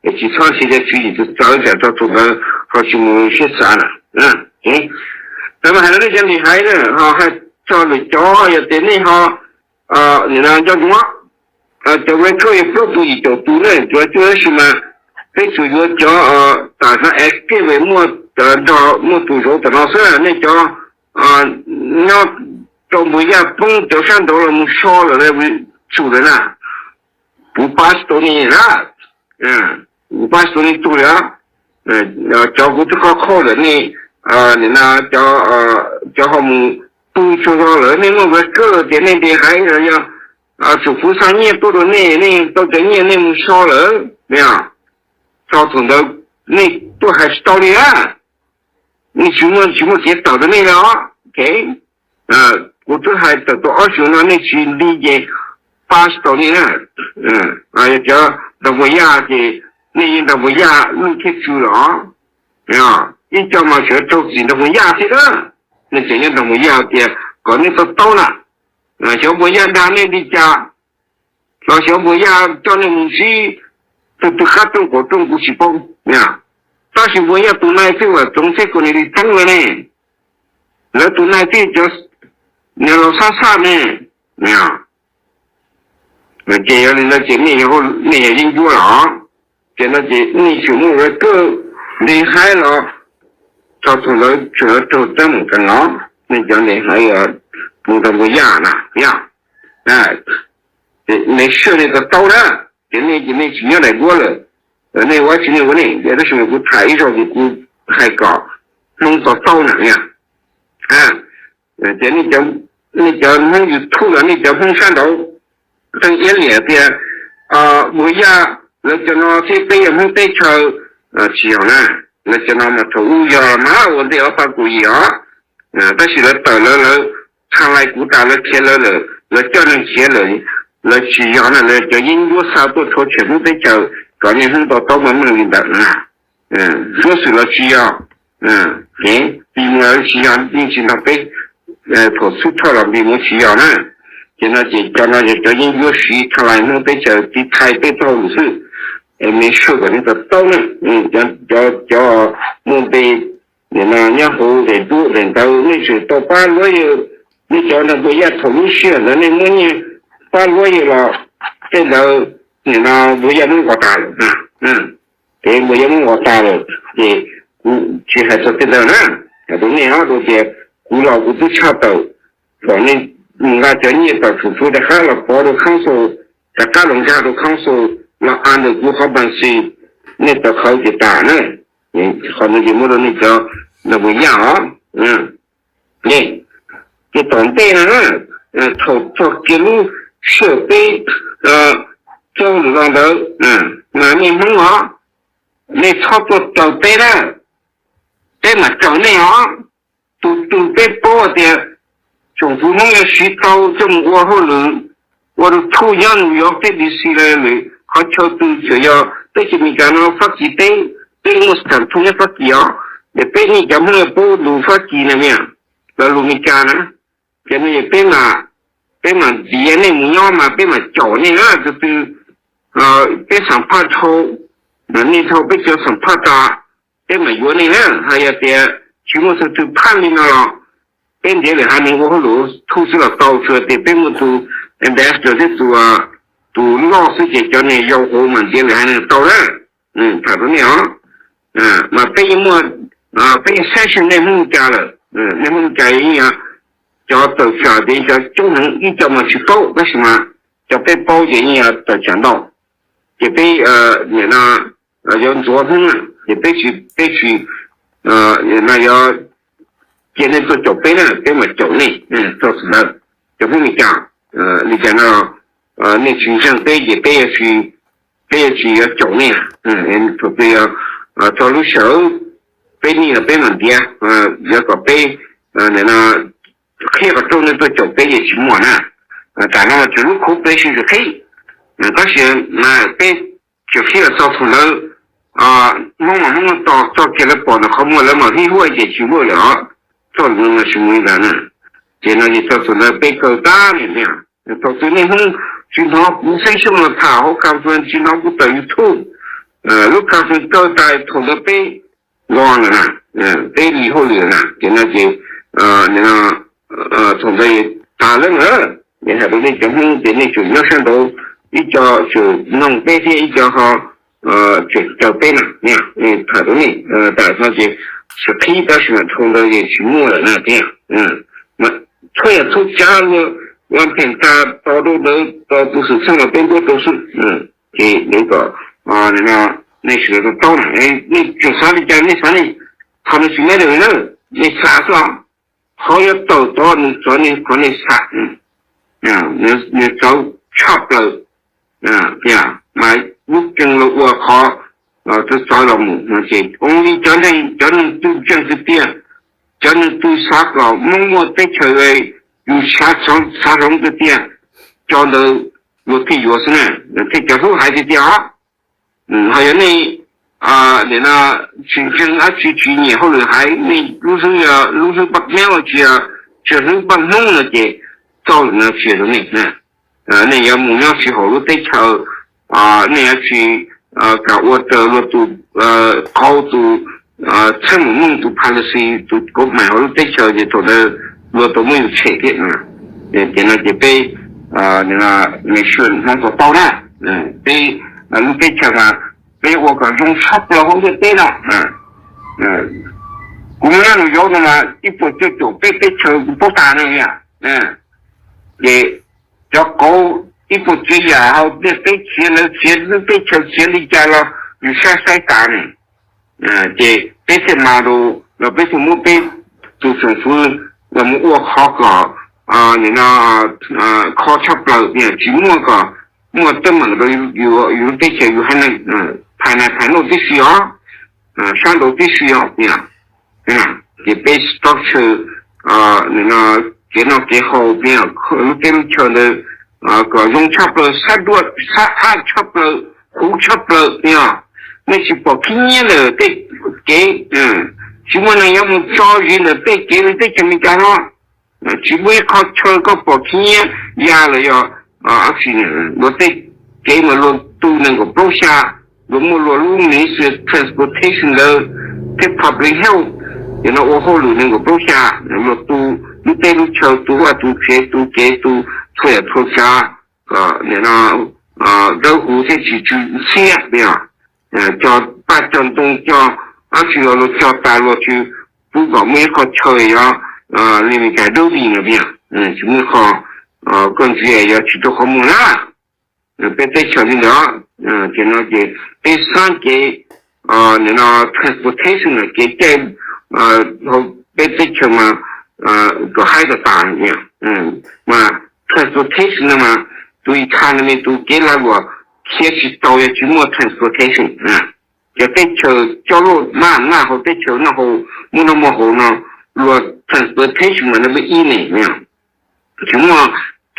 Es tsis txhob ntshai, cov tswv yim tus txawv tsam txog thaum ntawd ho tsis mus siab xav na. Txawm mas hais rau nej cov ntes haiv na, ho hais txog lwm cov, yog tias nej ho nim no nco ntsoov, cov record yog plaub puas yim caum tus ne, cov cuaj tab sis mas peb tsuas yuav cov tam sim no active muaj, nrog muaj tus zauv tam no xwb. Nej cov nyob rau Npuag Yaj poob cov sab nraud los mus so lawm, tsum lawm na, kuv pass tau nej na, kuv pass tau nej tug li. Cov kuv twb qhov qhauj lawm nej, nim no cov ho mus pw tsaug zog lawm, nej muaj record tias nej ntes haiv los yog tsoom fwv xa nyiaj tuaj rau nej, nej tau cov nyiaj nej mus so lawm, txog thaum ntawd nej tuaj hais tsis tau li na. Nej tsis muaj, tsis muaj kev tawm rau nej li os. Kuv twb hais tawm tau ob xyoos no nej tsis nti ces pass tau nej na. Yog cov nrog Npuag Yaj ces nej yeej nrog Npuag Yaj lwj thiab tsw los. Ib co mas sawv raug txim nrog Npuag Yaj thiab na. Nej tseem nyob nrog Npuag Yaj tias kom nej tau taub na, xyov Npuag Yaj dag nej li cas, los xyov Npuag Yaj coj nej mus ntsib tus twg qab rooj kaum rooj kuv tsis paub. Tab sis Npuag Yaj tus nai twb vam txoov thiab kom nws li teeb lawm ne. Lawv tus nai twb cov niag laus xab xaj ne. Ces yog li ntawd ces nej yog yeeb ncuab los, ces no ces nej tseem muaj record ntes haiv los txog thaum ntawd tseem yuav raug teeb meem kawg no. Nej cov ntes haiv mus nrog Npuag Yaj na, yog, make sure nej tau taub na. Ces nej ces nej tsis nyob daim duab lawm, nej ua tsis nej ua nej, tab sis mas kuv tham ib zaug ces kuv hais kom Hmoob tau taub na, yog. Ces nej cov Hmoob YouTube los nej cov Hmoob sab nraud, teej iab liam tias Npuag Yaj lawv cov no thiab peb yog Hmoob teb chaws, tsis yog na. Lawv cov no mas thaum ub yog mas ua ntej ob phav kaum yim os, tab sis lawv tawm lawv, lawv tha lais kuv tas lawv khiav lawv lawm, lawv coj neeg khiav lawm. Lawv tsis yog na, lawv cov yeeb ncuab xa tuaj rhuav tshem Hmoob teb chaws kom nej Hmoob tau taub meej meej li ntawd na. Suab xwm los tsis yog, Npis Muas tsis yog, yeej tsis nrog peb, thaum xub thawj los Npis Muas tsis yog na. Ces no ces cov no yog cov yeeb ncuab siv tha lais Hmoob teb chaws tiv thaiv peb txoj hauj lwm xwb. Es make sure kom nej tau taub na, cov muaj npe nim no nyob hauv daim duab daim ntawv nej tseem tau pab luab yawg, nej cov nrog Npuag Yaj thaum lub sij hawm ntawd nej muab nyiaj pab luab yawg los tej ntawd nim no Npuag Yaj muab nqos tas lawm na. Ces Npuag Yaj muab nqos tas lawm ces kuv tsis hais txog tej ntawd na, hais rau nej os rau tias kuv los kuv twb tshaj tawm kom nej mus nqa cov nyiaj tom txhum fwv rov qab los pov rau council, rov qab los nkag rau council, los under kuv qhov policy, nej tau qhauv ces tas na. Qhov no ces muab rau nej cov Norwegian os. Ces tom ntej no na, thaum txog kiag lub sij hawm peb txog lwm los ntawd, mas nej Hmoob os, nej txhob tuaj raws peb na, peb mam raws nej os. Tus twg peb paub tias tsoom fwv Hmoob yuav siv tau coj mus ua hauj lwm, ua rau thuj nyob New York teb D C lawm, qhov chaw twg tseem yog teb chaws Amelikas no Fab Kis teb, peb muaj stamp thuj nyob Fab Kis os, ces peb nej cov Hmoob yuav paub lus Fab Kis na, los lus Amelikas na, ces no peb mam, peb mam ntiav nej mus nyob mas peb mam caum nej na. Tus twg peb xam phaj dhau, nej dhau peb cov xam phaj tas, peb mam yuav nej na. Hos yog tias tsis muaj tus twg phaj li no los peb ntiav lwm haiv neeg ua hauj lwm thuj xwb los tau, tsuas tias peb muaj tus ambassador thiab tus, tus loj xwb ces cov niag yau hauv mas ntiav lwm haiv neeg tau na. Tham rau nej os, mas peb yeej muaj, peb yeej sanction nej Hmoob Meskas lawm. Nej Hmoob Meskas yeej yog cov tawm tsam ces cov coob heev, ib co mas tsis paub tab sis mas cov peb paub ces yeej yog tawm tsam ntau. Ces peb nim no yuav ntxuav Hmoob na, ces peb tsis, peb tsis no yuav cia nej tuaj caum peb na, peb mam caum nej txog thaum ntawd. Cov Hmoob Meskas, li cas no nej tsis ntseeg peb ces peb, peb yuav tsis yuav caum nej. Thaum twg yog txog lub sij hawm peb nij los peb mam ntiav, yuav kom peb qhia kom rau nej tuaj caum peb ces tsis muaj na. Tam no mas tseem lub khuv peb tsis qhib, tab sis mas peb tseem qhib los txog thaum ntawd, Hmoob mas Hmoob tos txog kiag lawv pom ntawm qhov muag lawv mam hlib huaj ces tsis muaj lawm os. Txoj lus no tsis mus li ntawd na. Ces no ces txog thaum ntawd peb kaw tag li. Thaum twg nej Hmoob tsis hnov kuv xeeb xyooj los tham hauv conference, tsis hnov kuv tawm YouTube, lub conference kaw tas thaum ntawd peb los lawm na, peb li hauj lwm na. Ces no ces thaum ntawd tas lawm na. Ces hais rau nej cov Hmoob ces nej tseem nyob sab nraud, ib co tseem noog peb thiab ib co ho tseem caw peb na. Tham rau nej tas no ces tsis qhib tab sis mas dhau ntawd ces tsis muaj lawm na thiab. Mas txhua yam txhua tsav luag, luag pheem tas tos rau ntawd tos tus xwm txheej los peb npuab rau xwb. Ces kom nej sawv daws to taub na, nej tseem xav li cas nej xav nej, qhov no tsis matter na, nej xav xwb os. Qhov yuav tawm tod nws txawv nej qhov nej xav, nws txawv tshaj plaws. Mas lub ceeb los ua qhov txawv txawv los mus no ces only cov neeg, cov neeg twg ntseeg tiag tiag, cov neeg twg xav kom Hmoob muaj teb chaws, yus xav, xav hloov tiag tiag, cov ntawd luag thiaj yuav xwb na, thiaj cov hlub haiv tiag tiag os. Ho yog nej nim no tsis ntseeg dab tsi, tsis nyiam hauj lwm haiv, nej lub hlwb, lub hlwb paj meb los tsis, tsis hlwb paj Hmoob no ces txoj lus no tsis yog rau nej. Nej yuav mus nyob tsis haum lub teb chaws, nej yuav tsis kam ua raws luag tus qauv, tus txheej mus muaj tus policy, tus kauv mais hauv lub teb chaws ces thaum ntawd luag tau muab yus tshem thiab. Ces no ces peb, nation Hmoob to taub na, peb lub teb chaws mas peb ua kom zoo tshaj plaws hauv ntiaj teb no. Kuv mus nyob New York no mas ib puas cuaj caum peb teb chaws kuv paub tas ne. Ces cov kauv ib puas tsav yam hauv ntiaj teb khiav, lawv khiav lub teb chaws khiav li cas los yus saib saib tas ne. Ces peb thiaj mas rau los peb thiaj muab peb tus tsoom fwv los mus ua qhov kom nim no kho tshaj plaws, tsis muaj kom muaj teeb meem rau yus lub teb chaws yus haiv neeg phais nas phais nooj tib si os, sab nraud tib si os. Ces peb structure nim no kev noj kev haus, lub teb lub chaw ntawd kom zoo tshaj plaws, sab duaj sab ab tshaj plaws, huv tshaj plaws os. Nej tsis pom khib nyiab ntawm tej kev, tsis muaj neeg yuav mus tso zis ntawm tej kev li teb chaws Amelikas no. Tsis muaj ib qho chaw koj pom khib nyiab ya los yog dab tsi. Luag tej kev mas luag tu nees nkaum plaub xya, luag muaj luag lub ministry transportation ntawd thiab public health, ces no ua hauj lwm nees nkaum plaub xya, luag tu lub teb lub chaw, tu vaj tu tsev, tu kev, tu txhua yam txhua tsav kom nim no dawb huv thiab tsis tsw ntxhiab. Cog paj cog ntoo cog dab tsi los luag cog tas, luag tsis pub kom muaj ib qho chaw yog li Amelikas dawb li no, tsis muaj ib qho koj ntsia yog tsis rau qhov muag na. Peb teb chaws li ntawd, ces no ces peb xav kev, nim no transportation na, kev caij hauv peb teb chaws mas kom haib tas tas, mas transportation no mas tus economy, tus kev lag luam khiav tsis tau yog tsis muaj transportation. Cov teb chaws coj luaj maj maj hauv teb chaws noj haus, muaj noj muaj haus no, luag transportation mas no peb ib ne, tsis muaj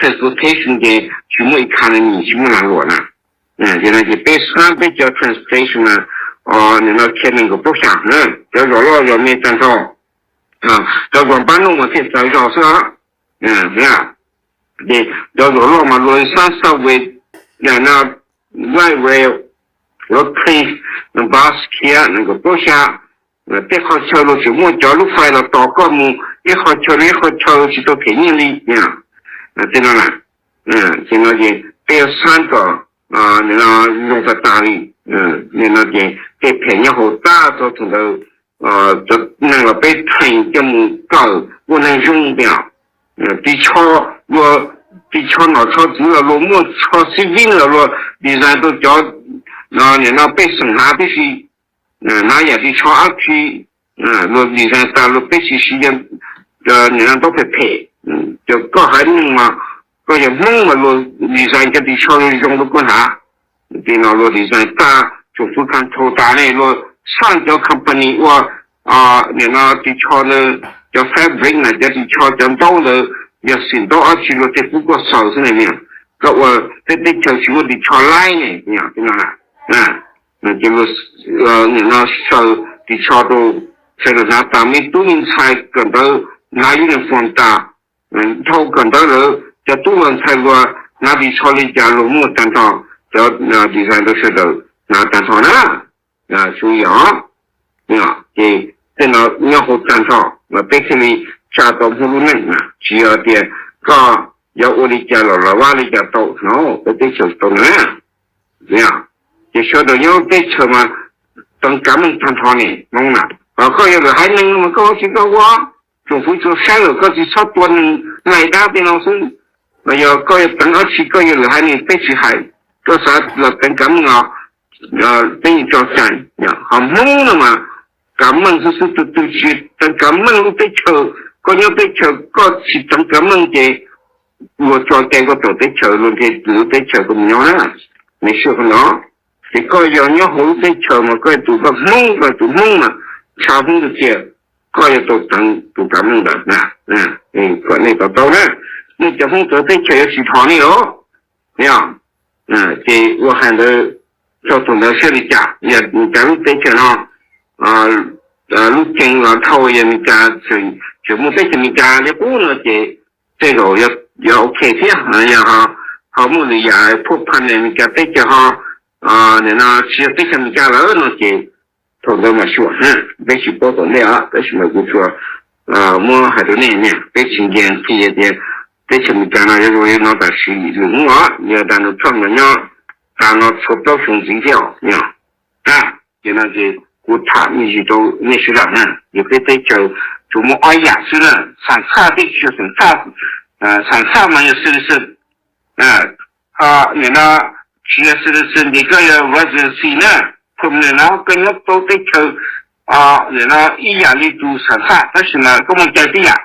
transportation ces tsis muaj economy, tsis muaj lag luam na. Ces no ces peb xav peb cov transportation mas nim no khiav nees nkaum plaub xya, cov zos loj zos me tag nrho, cov zos npab nuj mas thiaj txawv zos xwb. Ces cov zos loj mas luag xav subway, no light rail, luag train, bus khiav nees nkaum plaub xya. Tej qhov chaw luag tseem muaj cov lub fais los tos koj mus ib qhov chaw rau ib qhov chaw tsis tau them nyiaj li. Tej no na, ces no ces peb yuav xav kom nim no zoo tas tas li. Nim no ces tej phem nyob hauv tag txog thaum ntawd, cov neeg los peb train coj mus kawm ua neeg zoo tias ris tsho, luag ris tsho nom tsho txwv los luag muaj tsho xib vib los luag design rau cov nim no pej xeem hnav tib si, hnav yam ris tsho dab tsi, luag design tas luag peb tsis siv, nim no ntaub phem phem. Ces koj haiv neeg mas, koj yog Hmoob mas luag design cov ris tsho zoo zoo rau koj hnav. Ces no luag design tag, tsoom fwv control tas ne, luag xaj cov company ua nim no ris tsho ntawd, cov fabric na, cov ris tsho cov ntaub ntawd, yog xim ntaub dab tsi luag thiaj pub koj xaws xwb ne. Koj ua peb teb chaws tsis muaj ris tsho laib ne, ces luag nim no xaws ris tsho rau, sawv daws hnav tas, me tub me ntxhais kawm ntawv hnav uniform tas, dhau kawm ntawv lawm cov tub los ntxhais luag hnav ris tsho li cas luag muaj tag nrho, cov design rau sawv daws hnav tag nrho na. Xyov, ces tej no nyob hauv tag nrho mas peb thiaj li tsa tau Hmoob lub neej na, tsis yog tias koj yuav ua li cas los los vaj li cas tau no, peb teb chaws tau na. Ces sawv daws nyob lub teb chaws mas teev kav meej tag nrho ne Hmoob na. Ho koj yog lwm haiv neeg mas koj ua tsis tau ua, tsoom fwv tsuas saib lawm koj tsis txhob tua neeg laig dab tej no xwb. Los yog koj yuav teev dab tsi koj yog lwm haiv neeg peb tsis hais, koj xav los teev kav meej los peb yeej tso cai. Ho Hmoob no mas kav meej xwb xwb, tus twg tsis teev kav meej lub teb chaws, koj nyob teb chaws koj tsis teev kav meej ces luag tso cai koj tom teb chaws, luag nrhiav lwm lub teb chaws koj mus nyob na. Mej sure qhov no, ces koj yog nyob hauv lub teb chaws mas koj yog tus koj Hmoob, koj tus Hmoob mas ntshav Hmoob tiag tiag, koj yuav tau teev tus kav meej ntawd na. Kom nej to taub na, nej cov Hmoob txawv teb chaws yuav tsis dhos nej los. Yog, ces ua hais ntawd, txog thaum ntawd saib li cas, yog Meskas lub teb chaws no lub ceeb los dhau, yog Meskas tseem muaj teb chaws Meskas li qub no ces tej zaum yuav ok thiab. Yog ho muaj lwm yam phuaj phan Meskas teb chaws ho nim no tsis yog teb chaws Meskas lawm no ces thaum ntawd mas xyuam, peb tsis paub tom ntej os, tab sis mas kuv tsuas muab hais rau nej, peb tsis nce qhia tias teb chaws Meskas no yuav zoo li no tam sim lwm hnub os, yog Donald Trump los nyob tas no txhua plaub xyoo ntxiv thiab os. Ces no ces kuv tham me ntsis rau nej sawv daws na, yog peb teb chaws tsuas muaj ob yam xwb na, xeem txhaj thiab tsis yog xeem txhaj. Xeem txhaj mas yog citizen, nim no tsis yog citizen ces koj yog residency na, permanent no koj nyob tau teb chaws nim no ib yam li tus xeem txhaj, tab sis mas koj muaj cai tib yam.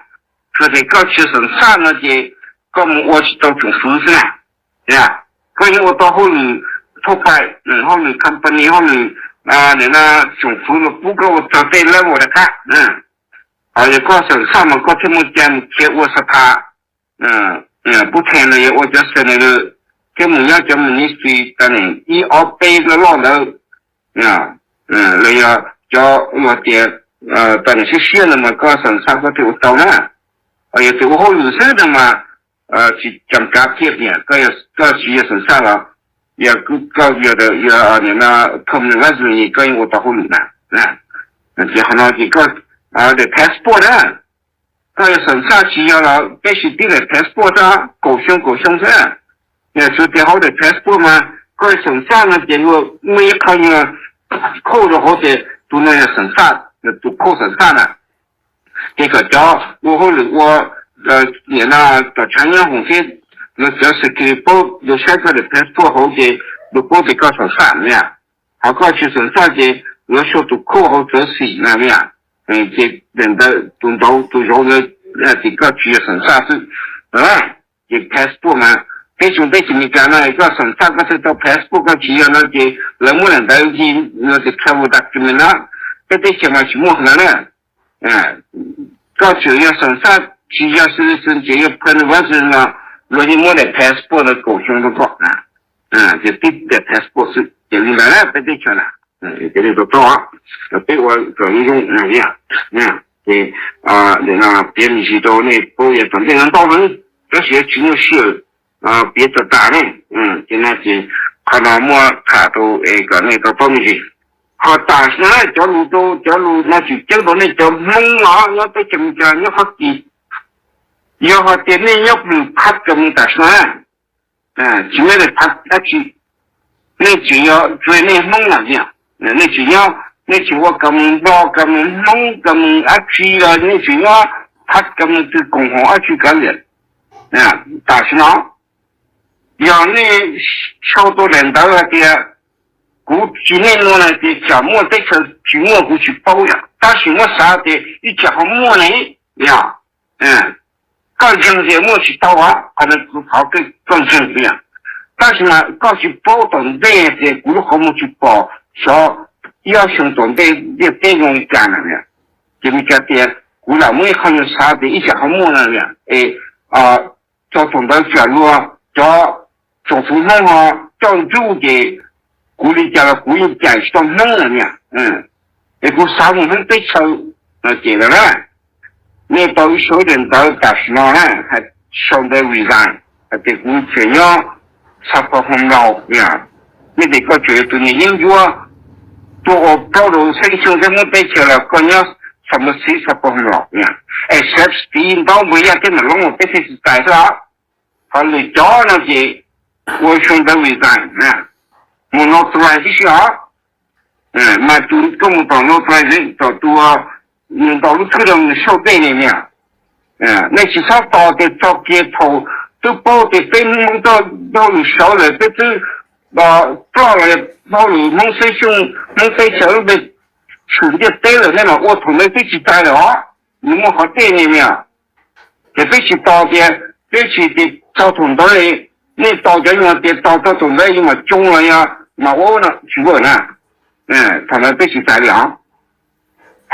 Tsuas tias koj tsis yog xeem txhaj no ces koj mus ua tsis tau tsoom fwv xwb na. Koj yeej ua tau hauj lwm thauj pais, hauj lwm company, hauj lwm nim no tsoom fwv los pub koj ua txog tej level rov qab. Ho yog koj xeem txhaj mas koj thiaj muaj cai mus khiav ua xab phas pub then los yog ua cov senator, thiab mus nyob cov ministry tau nim ib ob peb loj loj ntawd, los yog cov uas tias tau nim siab siab ntawd mas koj xeem txhaj koj thiaj ua tau na. Ho yog tias ua hauj lwm xwb no mas tsis cam kav thiab tias koj tsis yog xeem txhaj los yog koj yog nim no permanent resident koj yeej ua tau hauj lwm na. Ces qhov no ces koj daim passport na, koj yog xeem txhaj tsis yog los peb tsis tib daim passport xwb, kaum xyoo kaum xyoo xwb. Yog tsuas tias hauv daim passport mas koj yog xeem txhaj no ces luag muaj ib qho nyuag khauj rau hauv tias tus no yog xeem txhaj, tus khauj xeem txhaj na. Ces kom cov ua hauj lwm ua nim no tom tshav nyab hoom thiab Lawv cov security paub, lawv saib koj daim passport hauv ces lawv paub tias koj xam xaj na. Ho koj tsis xam xaj ces lawv sau tus khauj hauv txawv xim na. Ces daim ntawd tus ntawd tus zauv ntawd tias koj tsis yog xam xaj xwb. Ces passport mas, teb chaws teb chaws Amelikas no koj xam xaj koj thiaj tau passport, koj tsis yog no ces lawv muab daim ntawd ncig no tias travel document no. Peb teb chaws mas tsis muaj ntawd na. Koj tseem yog xam xaj tsis yog citizen, tseem yog permanent resident no, luag yeej muab daim passport ntawd kaum xyoo rau koj na. Ces tib daim passport xwb ces li ntawd na peb teb chaws na. Ces li tau tau, peb ua kom zoo zoo na. Ces nim no piav me ntsis rau nej paub, yog tom ntej no ntau heev tab sis tsis muaj sij hawm piav tag tas ne. Ces no ces qhov no muab tham rau es kom nej tau paub me ntsis. Ho tam sim no cov lus rau, cov lus no tseem ceeb rau nej cov Hmoob no nyob teb chaws Amelikas nyob Fab Kis. Yog hais tias nej nyob Lwm Phab Kas Moos tam sim no, tsis muaj Lwm Phab dab tsi, nej tseem yog tsuas nej Hmoob lawm tiag. Nej tseem nyob, nej tseem ua Kas Moos Nplog, Kas Moos Hmoob, Kas Moos dab tsi los nej tseem nyob Phab Kas Moos twg koom haum dab tsi kav liam. Tam sim no yog nej sau tau daim ntawv hais tias kuv tsis niaj hnub no ces tsam muaj teb chaws tsis muaj kuv tsis paub yom, tab sis muab xav tias ib tsam ho muaj ne, yog koj ntseeg tias muaj tsis tau, qhov no kuv thov koj ntseeg tias, tab sis mas koj tsis paub tom ntej tias kuv lub qhov muag tsis pom xyov ob xyoo tom ntej ntiaj teb zoo li cas na. Ces Meskas tias kuv lam muab ib qho nyuag xav tias ib tsam ho muaj no es txog thaum ntawd tsam luag cov tsoom fwv Hmoob ho coj ntsuj ces kuv li cas los kuv yeej cais tsis tau Hmoob na. Es kuv xav mus Hmoob teb chaws no ces na, nej tau ib suab daim ntawv tam sim no na, sau ntawv resign hais tias kuv tseem nyob Xav Pos Hoo Laus. Nej tias koj tseem yog tus niam yeeb ncuab tuaj ua plaub rau xeeb xyoo thiab Hmoob teb chaws los koj nyob Xav Pos Xis, Xav Pos Hoo Laus, except Stiv, Ntaub, Npua Yaj thiab Nom Loob, peb thiaj tsis cais xwb os. Ho lwm cov no ces ua sau ntawv resign, mus notarize tib si os. Mas tus koj mus tom notarize tom tus nws ntaus lub thwj rau nws sau dej ne niam, nej tsis txhob tos tias txog kiag thaum twb paub tias peb Hmoob Hmoob toj hauj lwm sawv lawm, peb twb ploj los hauj lwm Hmoob xeeb xyooj Hmoob teb chaws lub npe tshwm ntiaj teb lawm, nej los ua thaum ntawd twb tsis cais lawm os. Nws muaj qhov dej ne niam, ces peb tsis tos tias, peb tsis tias txog thaum ntawd, nej tos cov nyuag tias tos txog thaum ntawd yus mam tsoo los yog mam ua no tsis ua na. Thaum ntawd peb tsis cais li os.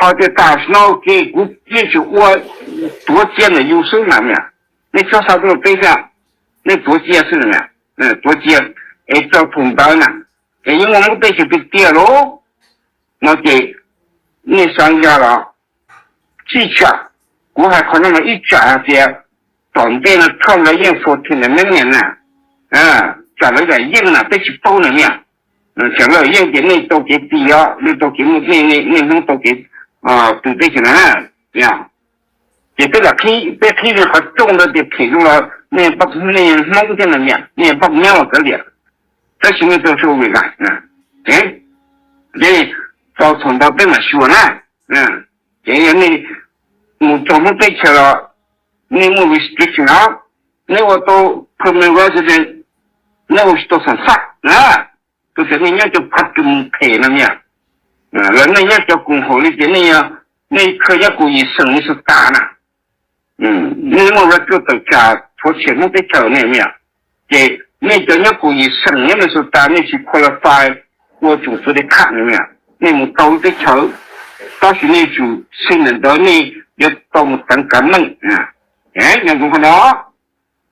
Ho tias tam sim no ces kuv yeej tseem ua tuav cia ntawm yus xwb mas niam, nej txhob xav tuaj rau peb thiab, nej tuav cia xwb na, tuav cia es txog thaum ntawd na, es yeej muaj Hmoob teb chaws tiag tiag lauj no ces nej xav yog los ib tsam, kuv hais qhov no mas ib tsam hais tias tom ntej no Trump lawv yeej fourteen amendment na, tsam lawv yeej na peb tsis paub na niam, tsam lawv yeej ces nej tau kev tis os, nej tau kev muaj, nej Hmoob tau kev pw teb chaws na. Ces peb lam qhib, peb qhib li qhov rooj ntawd tias phem zoo los nej, nej Hmoob thiab na niam, nej pab nyob los kav liam, tab sis nej tau sau vim lawm. Ces tau thaum ntawd peb mam xyuas na. Ces yog nej mus txog Hmoob teb chaws los nej muaj restriction os, nej ua tau permanent resident, nej ua tsis tau xam xaj na, tus tias nej nyob cov phav kws mus phem no niam, los nej nyob cov koom haum li tias nej, nej khaws nyob koom yim xeem Minnesota na, nej muaj record tawm tsam rhuav tshem Hmoob teb chaws ne niam, ces nej cov nyob koom yim xeem nyob Minnesota nej tsis qualify ua tsoom fwv dej kham ne niam, nej mus tau lub teb chaws, tab sis nej yuav tsum xij ntawm ntawd nej yuav tau mus teev kav meej. Nyob zoo qhov no,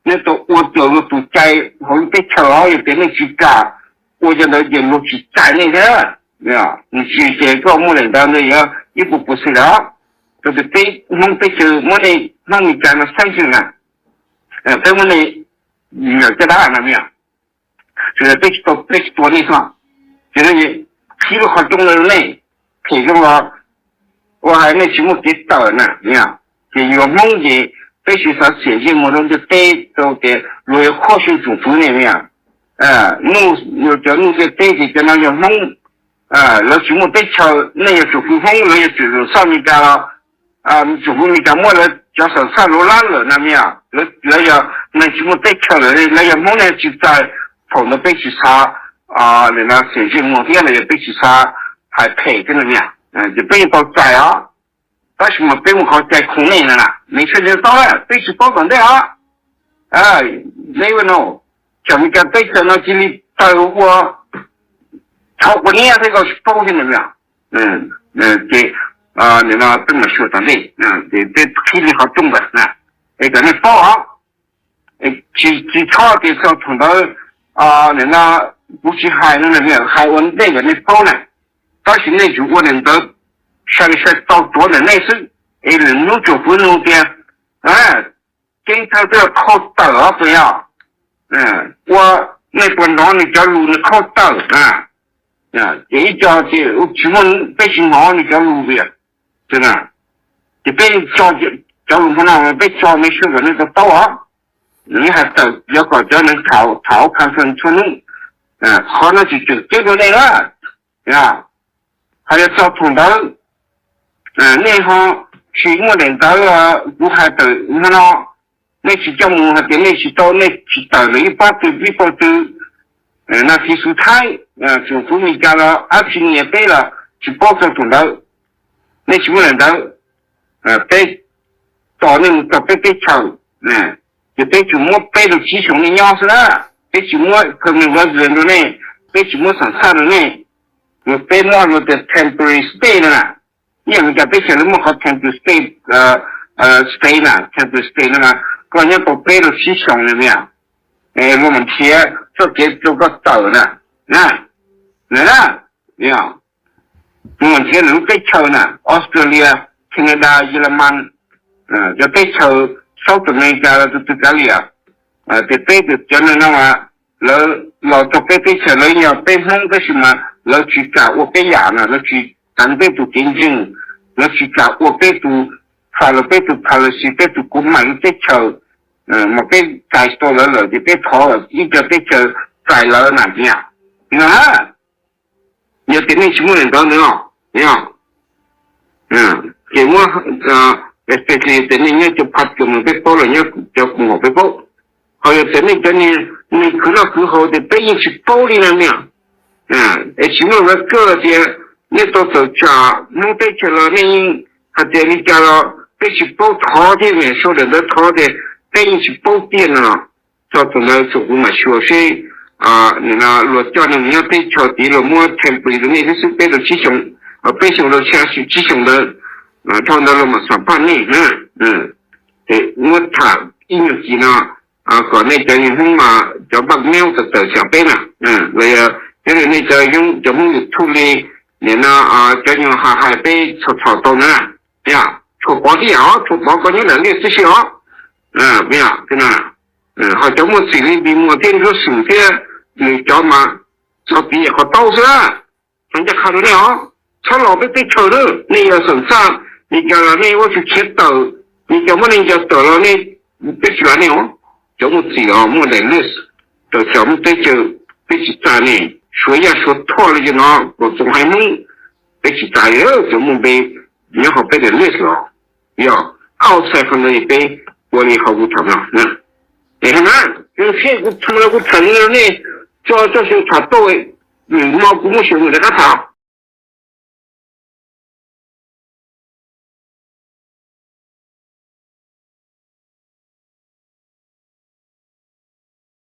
nej tau ua raws luag tus cai hauv lub teb chaws os, yog tias nej tsis kam ua cov ntawd ces luag tsis cais nej thiab. Nws tsis ces koj muaj daim ntawv ntawd yog ib puas puas xwm lawm, rau tias peb Hmoob teb chaws muab nej Hmoob Meskas no saib xwb na, peb muab nej yawm caj dab na niam, tsis yog peb tsis tau, peb tsis tua nej xwb, ces qhib lub qhov rooj ntawd rau nej, phem zoo los ua hais nej tsis muaj kev tawm na. Ces yus Hmoob ces peb tsis xav xiam ntsej muag rau ntiaj teb rau tias luag yuav khuab xyuas tsoom fwv ne niam, nuj, cov nuj ntiaj teb ces cov no yog Hmoob, lawv tsis muaj teb chaws, nej yog tsoom fwv Hmoob, lawv yog tsoom fwv Amelikas los tsoom fwv Amelikas muab lawv cov xam xaj luv lab lawm na niam, lawv yog neeg tsis muaj teb chaws lawm, lawv yog Hmoob ne tsis txais, thaum ntawd peb tsis xav, nim no xeem zej muag thiab los yog peb tsis xav hais phem thiab no, ces peb yeej tau txais os. Tab sis mas peb muaj qhov cai khoom nej na, nej saib tsis tau, peb tsis paub tom ntej os. Never know, tsam Meskas teb chaws no cia li tawg ua tshauv quav niab thiab koj tsis paub thiab no. Ces nim no peb mam xyuas tom ntej, ces peb qhib li qhov rooj ntawd na, es kom nej paub os. Tsis, tsis txhob tias txog thaum ntawd, nim no kuv tsis hais no, hais ua ntej kom nej paub na. Tab sis nej tsum ua li ntawd, sai li sai tau tuav ntawm nej xwb, es lwm hnub tsoom fwv nug tias, ceeb thawj twb khauj tawm os puas yog? Ua, nej puas hnov nws cov lus nws khauj tawm? Ces ib co ces tsis muaj, peb tsis hnov nws cov lus li. Ces peb, cov lus hmo no peb tso me sua kom nej tau taub os. Nws hais tawm yuav kom cov neeg tham, tham conference txhua hnub, qhov no tsis tseem ceeb rau nej na. Ho yog txog thaum ntawd, nej ho tsis muaj daim ntawv kuv hais tawm hmo no, nej tsis coj mus hais tias nej tsis tau, nej tsis tawm lawm ib pab tw ib pawg tw, na txiv xub thaib, tsoom fwv Meskas los ab tsi nyias peb los tsis paub txog thaum ntawd, nej tsis muaj daim ntawv, peb tos nej mus txog peb teb chaws, ces peb tsuas muab peb rau tsib xyoos nej nyob xwb na. Peb tsis muab permanent resident rau nej, peb tsis muab xam xaj rau nej. Peb muab rau tias temporary stay no na. Ib yam Meskas teb chaws lawv muaj qhov temporary stay, stay na, temporary stay no na, koj nyob tau peb rau tsib xyoos na, luag mam nrhiav txoj kev rau koj tawm na. Na, luag mam nrhiav lwm lub teb chaws na, Australia, Canada, Yelemas, cov teb chaws South America los tus twg kav liam. Ces peb cov neeg no mas lawv los txog peb teb chaws, lawv yog peb Hmoob tab sis mas lawv tsis kam ua peb yam na, lawv tsis teev peb tus kev ntseeg, lawv tsis kam ua peb tus, follow peb tus policy, peb tus kuv mam lub teb chaws, mas peb txais tau lawv lawm ces peb thov ib co teb chaws txais lawv na, no. Yog tias nej tsis muaj daim ntawv ntawd, ces muab, especially tias nej nyob cov pha tus mus peb paub los nyob cov kuv hom peb paub. Ho yog tias nej cov niag neeg khwv noj khwv haus ces peb yeej tsis paub li na, es tsis muaj vaj kawj tias nej tau tawm tsam Hmoob teb chaws los nej yeej hais tias li cas los peb tsis paub, thov thiab, sau daim ntawv thov tias peb yeej tsis paub tiag no. Txog thaum ntawd tsoom fwv mam xyuas seb, nim no luag coj neeg nyob teb chaws tid luag muab temporary rau nej xwb xwb peb rau tsib xyoos, peb xyoos rau tsib xyoos ntawd, dhau ntawd luag mam xam phaj nej na. Ces muab tham ib nyuag kis no, kom nej cov nyuag Hmoob mas cov npaj meej tawm tawm xam peb na, los yog cov nej cov Hmoob YouTube li, nim no cov nyuag hais hais peb txhom txhom tau na, yog tshuav pov thiab yom, tshuav pov koj nyob daim liaj xwb si os. Ho cov muaj txim li Npis Muas thiab Ntsuab Xwm thiab nws cov mas txog tid qhov taub xwb. Qhov ncaj qha rau nej os, txhob los peb teb chaws na, nej yog xam xaj li cas los nej ua tsis khiav tawm, li cas muab nej ncaws tawm los nej, peb tsis lav nej os. Cov muaj txim os, muaj daim list, tawm tsam Hmoob teb chaws, peb tsis txais nej, Suav Yaj Suav Thoj li no, Koom Txoos Haiv Hmoob, peb tsis txais, cov muaj npe nyob hauv peb daim list los yog outside qhov ntawd peb ua li qhov kuv tham no. Es hab na, siab kuv tham los kuv tham li nej, tso txoj sia tham tau, lwm hmo kuv muab xyuas mus rov qab tham.